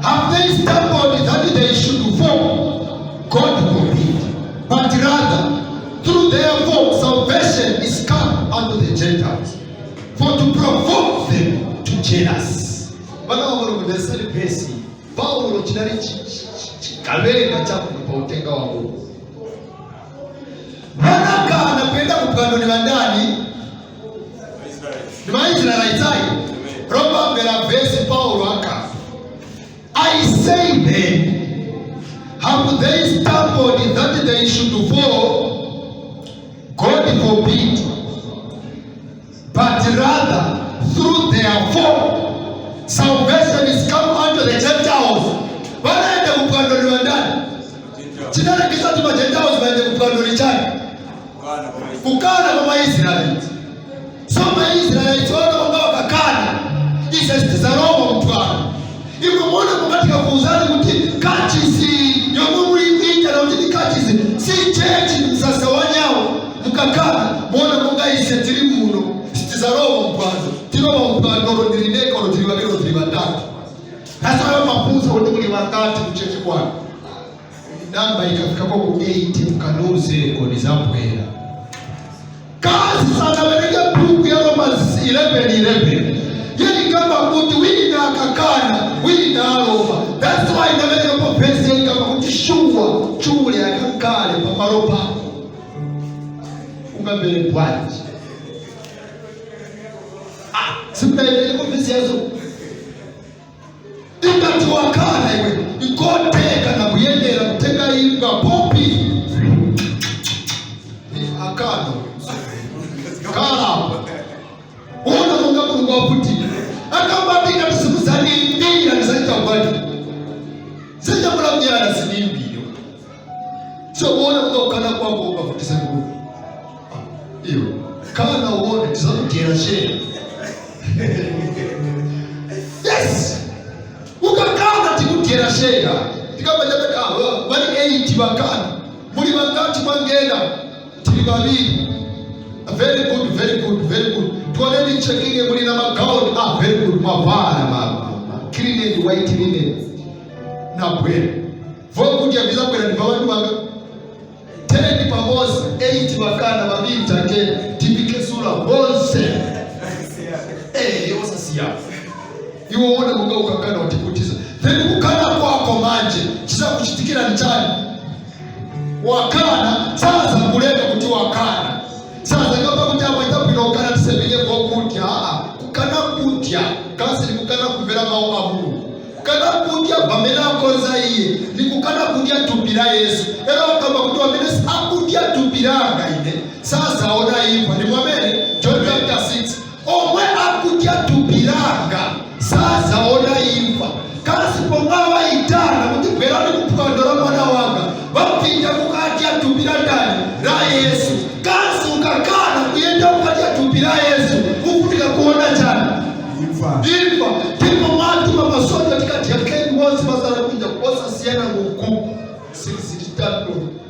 have they stumbled that they should fall? God forbid. But rather, through their fall, salvation is come unto the Gentiles, for to provoke them to jealousy. Vana va Mulungu, vesali vhesi Paulo chinali chikavenga chakuno pa utenga wa Mulungu. Vanakana kuenda kupwando ni vandani? Ni Vaisraeli. Roma mbera vhesi Paulo akafa. I say then, have they stumbled that they should fall? God forbid. But rather, through their fall, salvation is come unto the Gentiles. Vanaende kupwando ni vandani? Chinalekisa kuti maGentiles vaende kupwando ni chani? Kukana kwa Maisraeli. So Maisraeli wana wanga wakakana ise sitizaroma mtwano. Imwe muone mukatika kuuzani kuti kachisi yomwe mulikuita na kuti ni kachisi si chechi msasa wanyawo, mukakana muone munga ise tiri muno. Tilowa mpando olo ndili ndeka, olo tili vaviri, olo tili vatatu. Sasa mafunzo kuti muli vangati kuchechi kwanu? Namba ikafikako ku 8, mkanuze kodi zabwera. Kazi sanawerenge buku ya Romans 11:11 yelikamba kuti wina akakana, wina alova. That's why ndaverengapo vesi yelikamba kuti shuwa chule akankale pamalo pako. Ungamvere bwanji? Ah, simunaendeleko vesi yazo? Ingati wakana iwe, ikoteka na kuyendera kutenga imbwa popi akano kala uona munga Mulungu waputika akambati ngati simuzaniimbira ndizaita bwati zinjamula siniimbire. So uona munga kukana kwako ukavutisa Mulungu. Ah, iwe kana uone tizakudyera shera. Yes, ukakana tikudyera shera. Tikambachapeta vali 8 vakana. Muli vangati mwangena? Tili vaviri. Very good, very good, very good. Tuoneni checking muli na magauni. Ah, very good. Mwavala ma clean and white linen na bwera vokudya vizabwera ndi vantu vanga 10 pamozi, 8 vakana, vaviri takena tipike sula bonse. Eh, osasiya iwe uone kunga ukakana utikutiza. Then kukana kwako manje chisakuchitikira ni chani? Wakana sasa kuleka kuti wakana sasa ngamba kuti apo itabwino kukana tisevile vokudya. Aa, kukana kudya kasi ni kukana kumvera mawu a Mulungu. Kukana kudya pamene akonza iye ni kukana kudya thupi la Yesu. Ero akamba kuti wamene akudya thupi langa ine sasa ona imfa. Ndi mwamene John chapter 6, omwe akudya thupi langa sasa ona imfa. Kasi pomwe awayitana kuti bwerani kuphwando la mwana wanga, vapinda kukadya thupi la ndani? La Yesu. Kasi ukakana kuyenda ukadya thupi la Yesu, ufunika kuona chani? Imfa. Imfa. Ndipo mwatuma masoja tikadya keni wonse masala kunja osasiyana nguku 663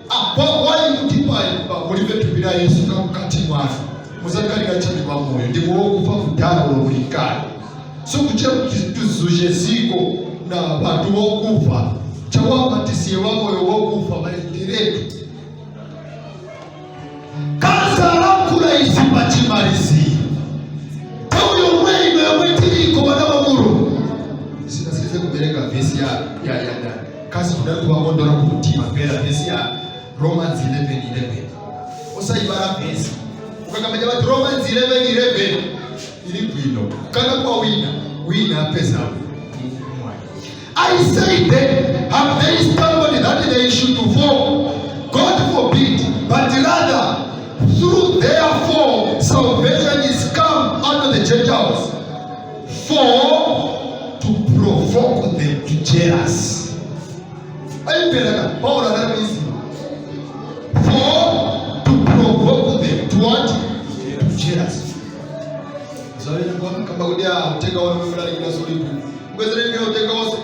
apo wayi kuti pa mulibe thupi la Yesu kamkati mwanu, muzakalira chabe kwa moyo ndipo wokufa kudala ulomulikali. Sikuche tuzushe ziko na vantu vokufa chawabatisiye wamoyo wokufa vaenderetu. Kazalankhula izi pachimaliziro nthawi yomwe ino yomwe tiliko vana va Mulungu. Sinasirize kuverenga vhesi ya ndani kasi kudai kuvakondora kumutima. Pera vhesi ya Romans 11:11. Usaibara vhesi ukakamenya vati Romans 11:11 ili bwino. Kukana kwa wina, wina apeza mwayi. I say then, have they stumbled that they should fall? God forbid, but rather through their fall salvation is come unto the Gentiles, for to provoke them to jealousy. Ayipeleka Paulo analizi for to provoke them to what? To jealousy. Kamba kuti utenga wanu mulalikira sulipo ngwezerengera utenga wose.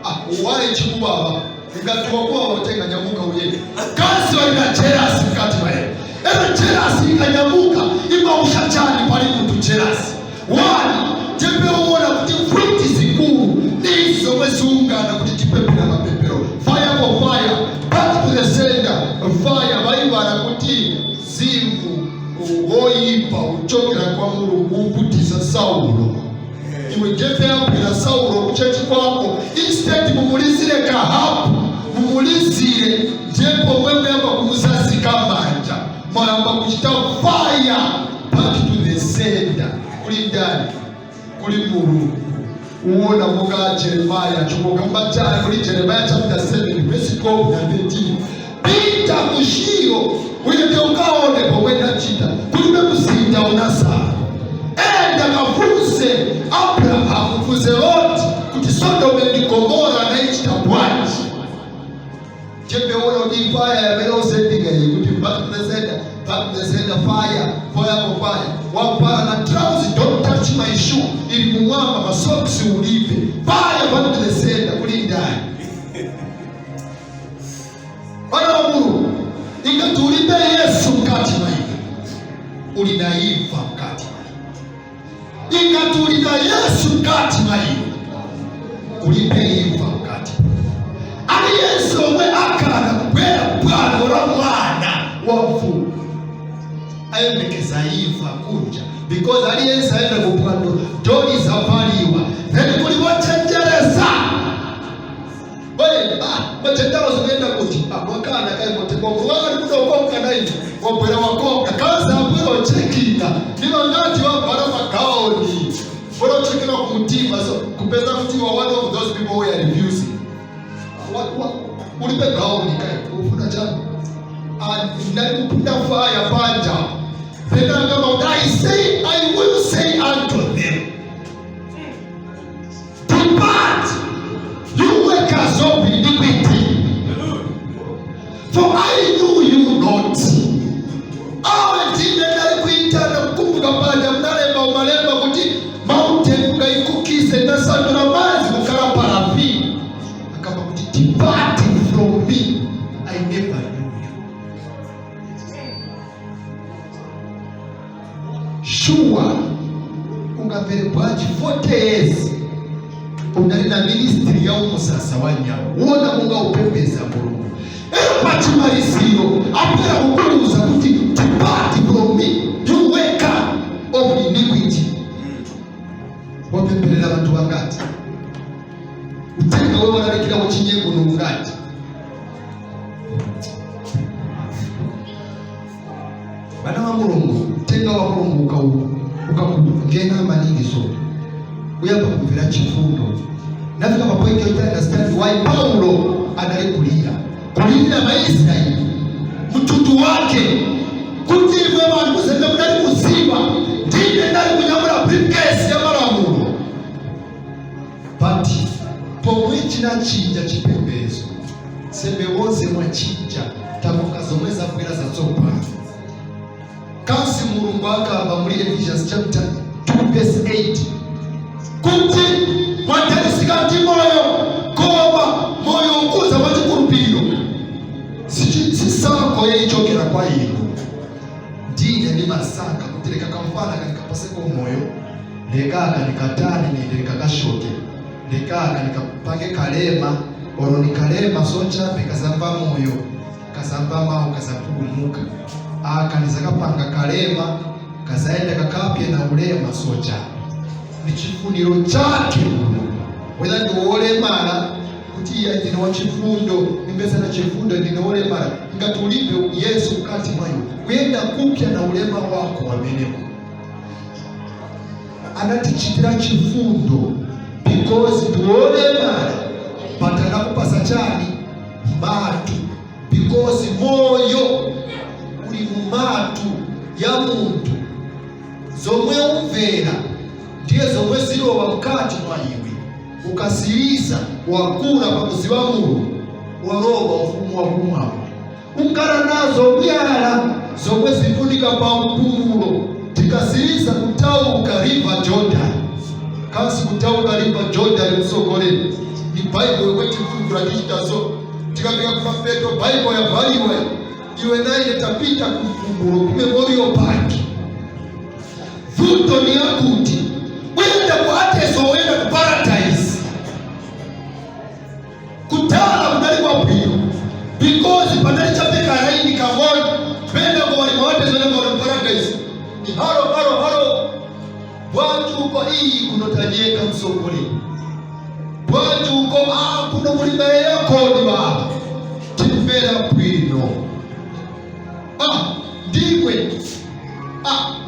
Ah, wale chikubaba ngati wakuwa utenga nyamuka uyende. Kasi walina jealousy mkati mwaye. Ero jealousy ikanyamuka imausha chani pali munthu? Jealousy one tepe uona kuti mfwiti zikulu ndizo zomwe ziungana kuti tipepera mapepero. Fire for fire, back to the sender fire. Vaivana kuti zimu woipa uchokera kwa Mulungu uputisa Saulo. Iwe jefe yapwera Saulo kuchechi kwako, instead mumulizire kahapu mumulizire ndipo mwemuyamba kumuzazika manja, mwayamba kuchita fire back to the sender. Kuli ndani? Kuli Mulungu. Uona monga Jeremiah chikokamba chani kuli Jeremiah chapter 7 verse 12 na 13: pita kushiro uyende ukaone pomwe ndachita. Kulibe mzinda unasala. Enda kafunse Abrahamu, funse Loti kuti Sodome ndi Gomora anaichita bwanji. Chembeona kuti fire yamene usendinga iyi kuti back to the sender, back to the sender, fire, fire for fire. Wapala na trousers, "Don't touch my shoe," ili kumwamba masoksi ulipe. Fire back to the sender kuli ndani? Bana wa Mulungu, ingati ulibe Yesu mkati mwa iwe, uli naiva mkati mwa iwe. Ikatulira Yesu mkati mwa iwe, kulibe imfa mkati. Aliyense omwe akana kubwera kubwalo la mwana wa mfumu ayembekeza imfa kunja, because aliyense ayenda kuphwando, doli zavaliwa, then kuli wochenjeresa. Machendalo zikuenda kuti mwakana kaimotekongo wakati kudokonka naino wabwera wakonka kaza abwera ochekina nivo ngati wabvala magaoni bwera ochekera kumutima, so kupeza kuti you are one of those people who are refusing. Ulipe gaoni kai ufuna chani ndali kupunda fire panja. Then akamba kuti I will say unto them, "Depart, you workers of iniquity, for I knew you not." Awe ndine ndali kuitana kukumbuka panja mnalemba umalemba kuti mountain ungaikukise nasandula mazi kukhala parafini. Akamba kuti, "Depart from me, I never knew you." Sure, ungamvere bwanji 40 years unali na ministry ya umusasa wa nyawo, wona munga upembeza Mulungu, ero pachimaliziro apera kukuuza kuti, "Depart from me, you worker of iniquity." Wapemberera bantu bangati? Utenga wewe walalikira muchinyengo nungati? Bana wa Mulungu, utenga wa Mulungu ukakungena maningi, so uyamba kumvera chifundo. Nafika pa point yoita understand why Paulo anali kulira, kulirira Maisraeli mtundu wake, kuti imwe vantu zembe munali kuziva ndine ndali kunyamula briefcase ya malamulo, but pomwe chinachinja chipembezo, sembe wonse mwachinja takonga zomwe zabwera zatsopano. Kasi Mulungu akamba muri Ephesians chapter 2 verse 8 kuti mwadalisika ndi moyo, koma moyo ukuza mwachikhulupiriro sisako yeichokera kwa inu. Ndine ndimasaka kuti leka kamfana kanikapaseko moyo, lekaka nikatani ninde nikakashoke, lekaka nikapange kalema oro nikalema sochape kazamva moyo, kazamva mawu, kazapulumuka. Aka nizakapanga kalema kazaenda kakapye na ulema sochape. Ni chifuniro chake Mulungu whether ndi wolemala kuti iye ndine wachifundo, nimbeza na chifundo, ndine wolemala. Ngati ulibe Yesu mkati mwayo, kuyenda kupya na ulema wako wameneko. Anatichitira chifundo because ndiwolemala, but anakupasa chani? Matu, because moyo uli mumatu ya munthu. Zomwe umvera ndiye zomwe zilowa mkati mwa iwe. Ukasiriza wakula pakuziwa Mulungu, walowa ufumu wakumwamba. Unkala nazo myala zomwe zifunika pa mpumulo. Tikasiriza kutauka River Jordan, kasi kutauka River Jordan msogoleni ni Baibo yomwe tifungula tichitazo. Tikafika kumapeto, Baibo yavaliwe, iwe naine tapita kumpumulo ku Memorial Park. Vuto ni yakuti wenda ku Ateso, wenda ku paradise. Kutala kunali kwabwino because panali chapeka laini kang'ono penda kwa wali Ateso na kwa paradise ni halo halo halo bwanjuko iyi kunotanyeka msogoleni bwanjuko kuno mulima yakoni baba timvera bwino ndimwe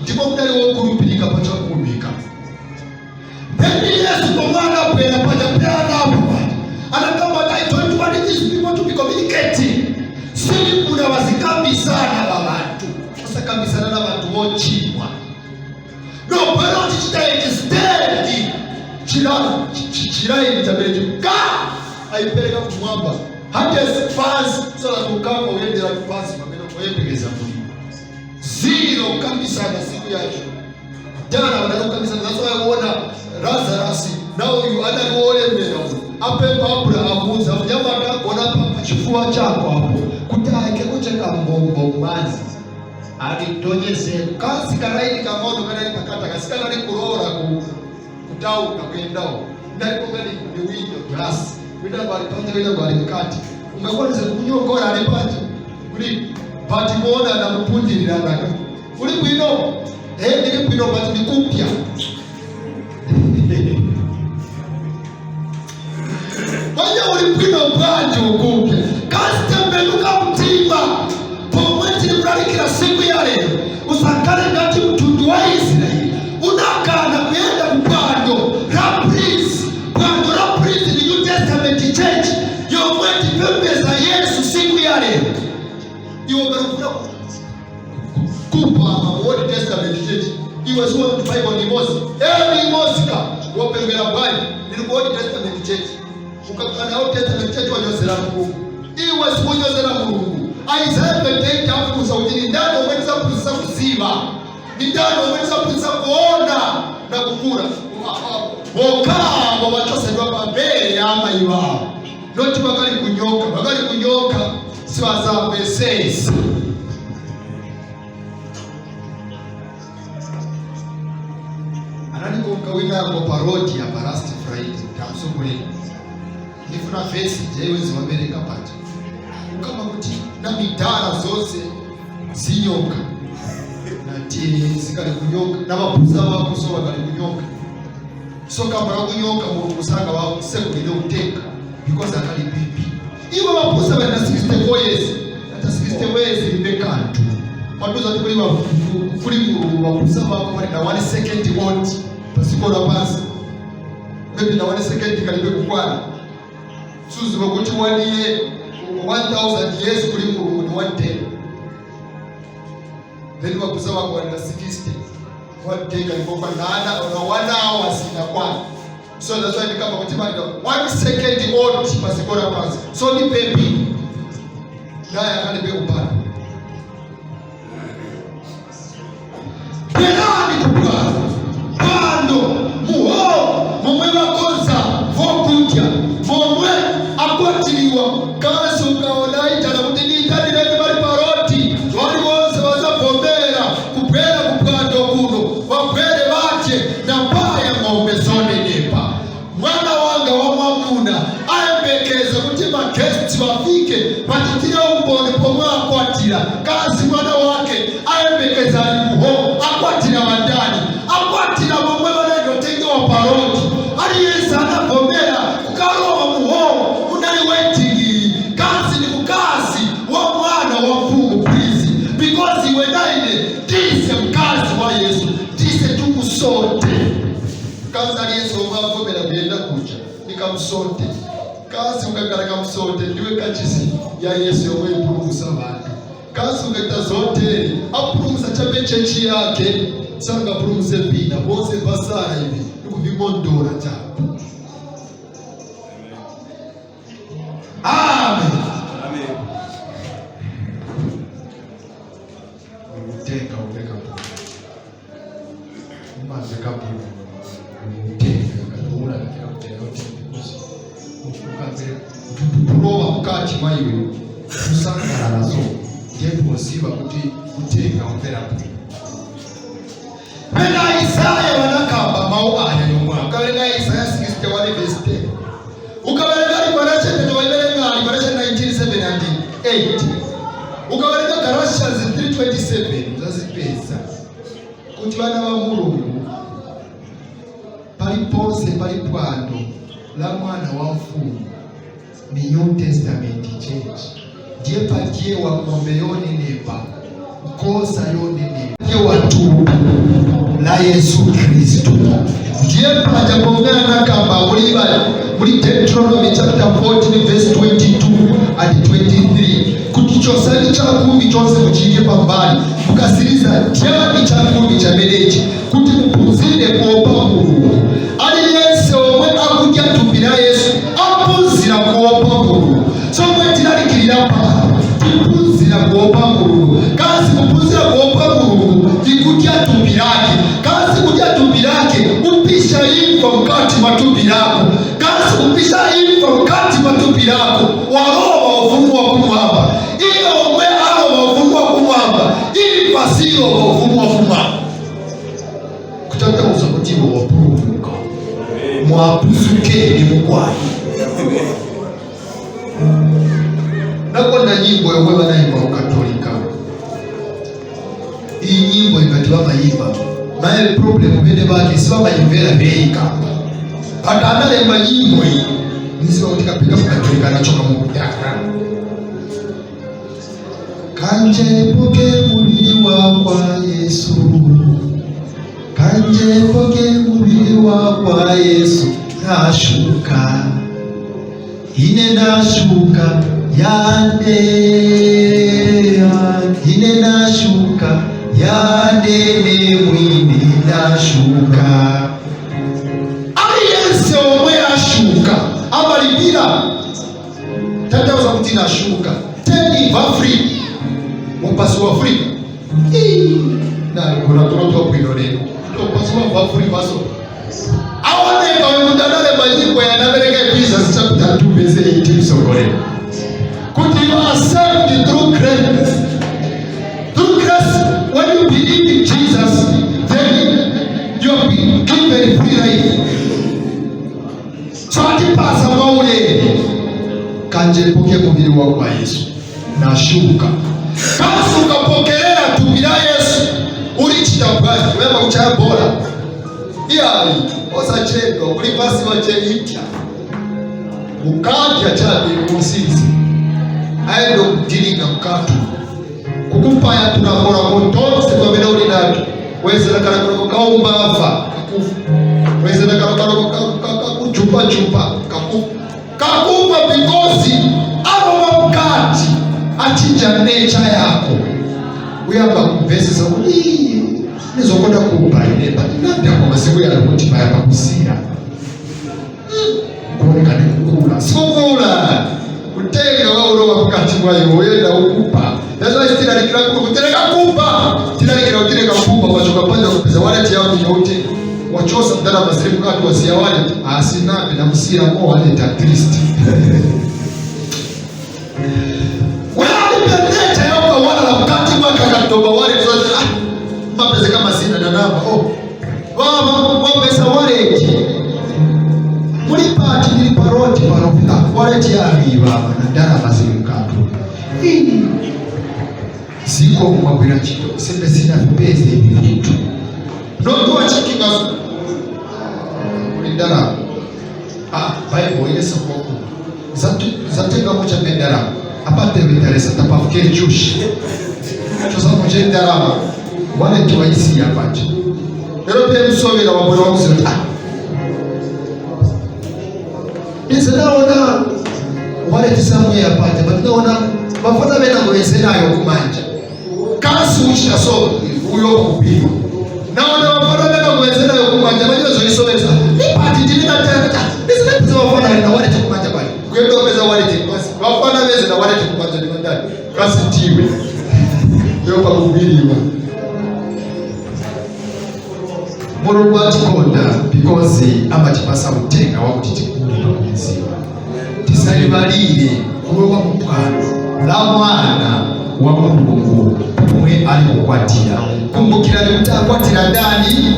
ndipo mudali wokhulupirika pachakuumika. Then Yesu pomwana abwera paja peanapo paja anakamba, "I don't want these people to be communicating. Silifuna vazikambisana va vantu, vasakambisana na vantu vochimwa no pano tichita extend chilaini chamene ka ayipereka kumwamba hades pansi so that ukamba uyendera pansi pamene kuyembekeza mulimo zero kukambisana siku yacho jana vanali kukambisana. That's why uona Lazarus na uyu anali wolemera uyu apemba Abrahamu udza nyamata agona pachifuwa chako apo kuti aike kucheka mbombo madzi atitonyezeko kasi kalaini kang'ono kanali pakati kasikanali kulora ku Kutauka kuyendawo ndalikonga ni window glass, wina ali panja, wina ali mkati. Ungakwanise kunyokora ali panja kuli, but muona namupundiriranaga uli bwino. Eh, ndili bwino, but ndikupya. Manje uli bwino bwanji ukupya? Kasitembenuka mtima pomwe tili kulalikira siku ya lero. Usakale ngati mtundu wa Israeli unakana kuyenda kupando la prince. Pando la prince ni New Testament Church yomwe tipembeza Yesu siku ya lero. Iwe ukalufuna kupama Old Testament Church, iwe siwe kuti Bible ni Mose. Eh, ni Mose ka wapembera bwanji ndili ku Old Testament Church. Ukakana Old Testament Church, wanyozera Mulungu. Iwe sikunyozera Mulungu. Isaiah 28 afusa kuti ni ndani omwe ndisaphunzitsa kuziva, ni ndani omwe ndisaphunzitsa kuona na kukula? Bokhawo bachosedwa pambele ya amayi wawo, not bakali kunyoka. Bakali kunyoka siwazapesesa. Ananikonka winango parodi ya last Friday, tamsogolera ndifuna vesi jaiwezi wabereka pati ukama kuti na midhara zonse zinyoka nati zikali kunyoka na mabuza wako so wakali kunyoka. So kamba kakunyoka, Mulungu sanga wakusekulire utenga because akali bibi. Iwe mabuza bali na 64 years, ata 64 years libe kantu. Maduza kuti kuli Mulungu, mabuza wako bali na 1 second old pasiko la pansi, maybe na 1 second kalibe kukwana. Suziba kuti 1 year, 1000 years kuli Mulungu ni 1 day. Then mabuza wako bali na 60, 1 day kalipokwa nana na 1 hour sinakwana. So that's why ndikamba kuti bali na 1 second old pasiko la pansi. So ni baby naye akalibe kupana. Bwerani kubwalo pando muho momwe vakonza vokudya, momwe akwatiriwa. Kasi ukaona itana kuti niitanireni vali paroti, vali vonse vazavomera kubwera kupwando kuno, vabwere vadye na paya ng'ombe zonenepa. Mwana wanga wa mwamuna ayembekeza kuti ma guests vafike vachitire umboni pomwe akwatira. Kasi mwana wake ayembekeza ali muho. Akwatira vandani? Akwatira momwe vanaendotengewa paroti. Aliyense anavomera kukalowa muho munali wedding. Kasi ni mkazi wa mwana wa mfumu prince, because iwe naine ndise mkazi wa Yesu, ndise tumusote. Kazi aliyense omwe avomera kuyenda kuja nikamsote. Kazi ukakhala kamsote, ndiwe kachisi ya Yesu yomwe ipulumutsa vantu. Kazi ukaita zotere, apulumutsa chabe church yake, sangapulumutse vina vonse vasara ivi nikuvingondora chapo. Amen. Amen. Utenga umeka bwino, umamveka bwino utenga katoulalikira kutera, because ukamvere kulowa mukati mwa iwe kusangalala. So ndiye poziva kuti kutenga umvera bwino. Pena Isaya wanakamba mawu aya yomwe ukaverenga Isaya 61 verse 10, ukaverenga Revelation, toiverenga Revelation 19 7 and 8, ukaverenga Galatians 3:27, uzazipeza kuti vana va Mulungu paliponse pali pwando la mwana wa mfumu ni New Testament Church. Ndiye padyewa ng'ombe yonenepa, nkosa yonenepa, ndiye watupi la Yesu Kristu. Ndiye paja pomwe anakamba muli Deuteronomy chapter 14 verse 22 and 23 kuti chosani chakumi chonse muchiyike pambali, mukasiriza dyani chakumi chamenechi kuti muphunzire kuopa Mulungu. Aliyense omwe akudya thupi la Yesu aphunzira kuopa Mulungu. Somwe tilalikirira pano, tiphunzira kuopa Mulungu. Kasi kuphunzira kuopa Mulungu ndikudya thupi lake. Kasi kudya thupi lake, upisha imfa mkati mwa thupi lako. Kasi kupisha imfa mkati mwa thupi lako, walowa ufumu wa kumwamba. Iye omwe alowa ufumu wa kumwamba, imfa silowa ufumu wa kumwamba, kutanthauza kuti iwe wapulumuka. Mwapusukeni mukwai. Nakonda nyimbo yomwe banayimba ku Katolika. Iyi nyimbo ingati bamayimba naye, problem bene bake sibamayimvera beyikamba, but analemba nyimbo iyi niziba kuti kapita ku Katolika anachoka mukudaka. Kanje poke mubiri wakwa Yesu, kanje poke mubiri wakwa Yesu, nashuka ine, nashuka yande, ine nashuka yande, nemwini nashuka. Aliyense omwe ashuka amalipira. Tanthauza kuti nashuka teni va free mupasi wa free nagona tolotwa bwino lero topasi wa va free vaso aoneka uyu muntu analemba nyimbo yanabereka Ephesians chapter 2 verse 18 msogolero kuti you are saved through grace, through grace. When you believe in Jesus, then you have been given free life. So atipasa mwaulere. Kanje poke mubiri wa Yesu, nashuka. Kasi ukapokelera thupi la Yesu, ulichita bwanji? Wema kuchaya bora iyayi, osachedwa kuli pasi wacheitya ukadya chabe musizi aende kudilinga mkatu kukupaya tulakolako tonse twamene uli nato. Wezera kalakolako kaumbava kakufa, wezera kalakolako kakujupajupa kakufa, kakufa, because alova mkati achinja nature yako. Uyamba kumvesesa kuti nizokonda kuba ine, but nadakwa masiku yalo kuti payamba kusira kuoneka nekukula sikukula kutenga waulowa mukati mwayo uyenda ukupa. That's why tilalikira kutereka kupa, tilalikira kutereka kupa. Wachoka panja kupeza wallet yako yote wachosa ndalama ziri mukati, wasiya wallet asinabe namusira mo wallet at least walipendecha yako wala la mukati mwake akatoba wallet zote. Ah, mapeze kama sina na namba. Oh baba, wapesa wallet muli pati ndili paroti pano wallet yanu baba na ndalama ziri mukatu ziko kumagwira ntchito sembe sina vipeze ivi vintu notuwa chikinga kuli ndalama. Ah, Bible yesa kwaku zatengamo chape ndalama apate vitaresa tapafuke jushi chosamo che ndalama wallet waisiya panje. Lero pe msovera wabwera wakuziva kuti ah, ndizinaona wallet somewhere panje, but naona vafana venango vezenayo kumanja kasi uchita so uyo kupima naona vafana venango vezenayo kumanja vachivazoisovesa nipati ndinatata ndizinapeza vafana na wallet kumanja pali kuyenda kupeza wallet kasi vafana veze na wallet kumanja ndimandani kasi ndiwe yo pakubiriwa. Mulungu atikonda because amatipasa utenga wakuti tikule pakuziwa. Tisalibalire kulowa mupwano la mwana wa Mulungu pomwe ali kukwatira. Kumbukirani kuti akwatira ndani?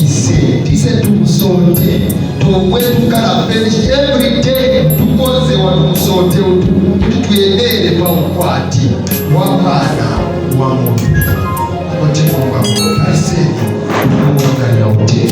Ise tise tumusote tomwe tukala finish every day tukonzewa tumusote utu kuti tuyendere pa ukwati wa mwana wa Mulungu. Kuti Mulungu akudaliseni muangalira utenga.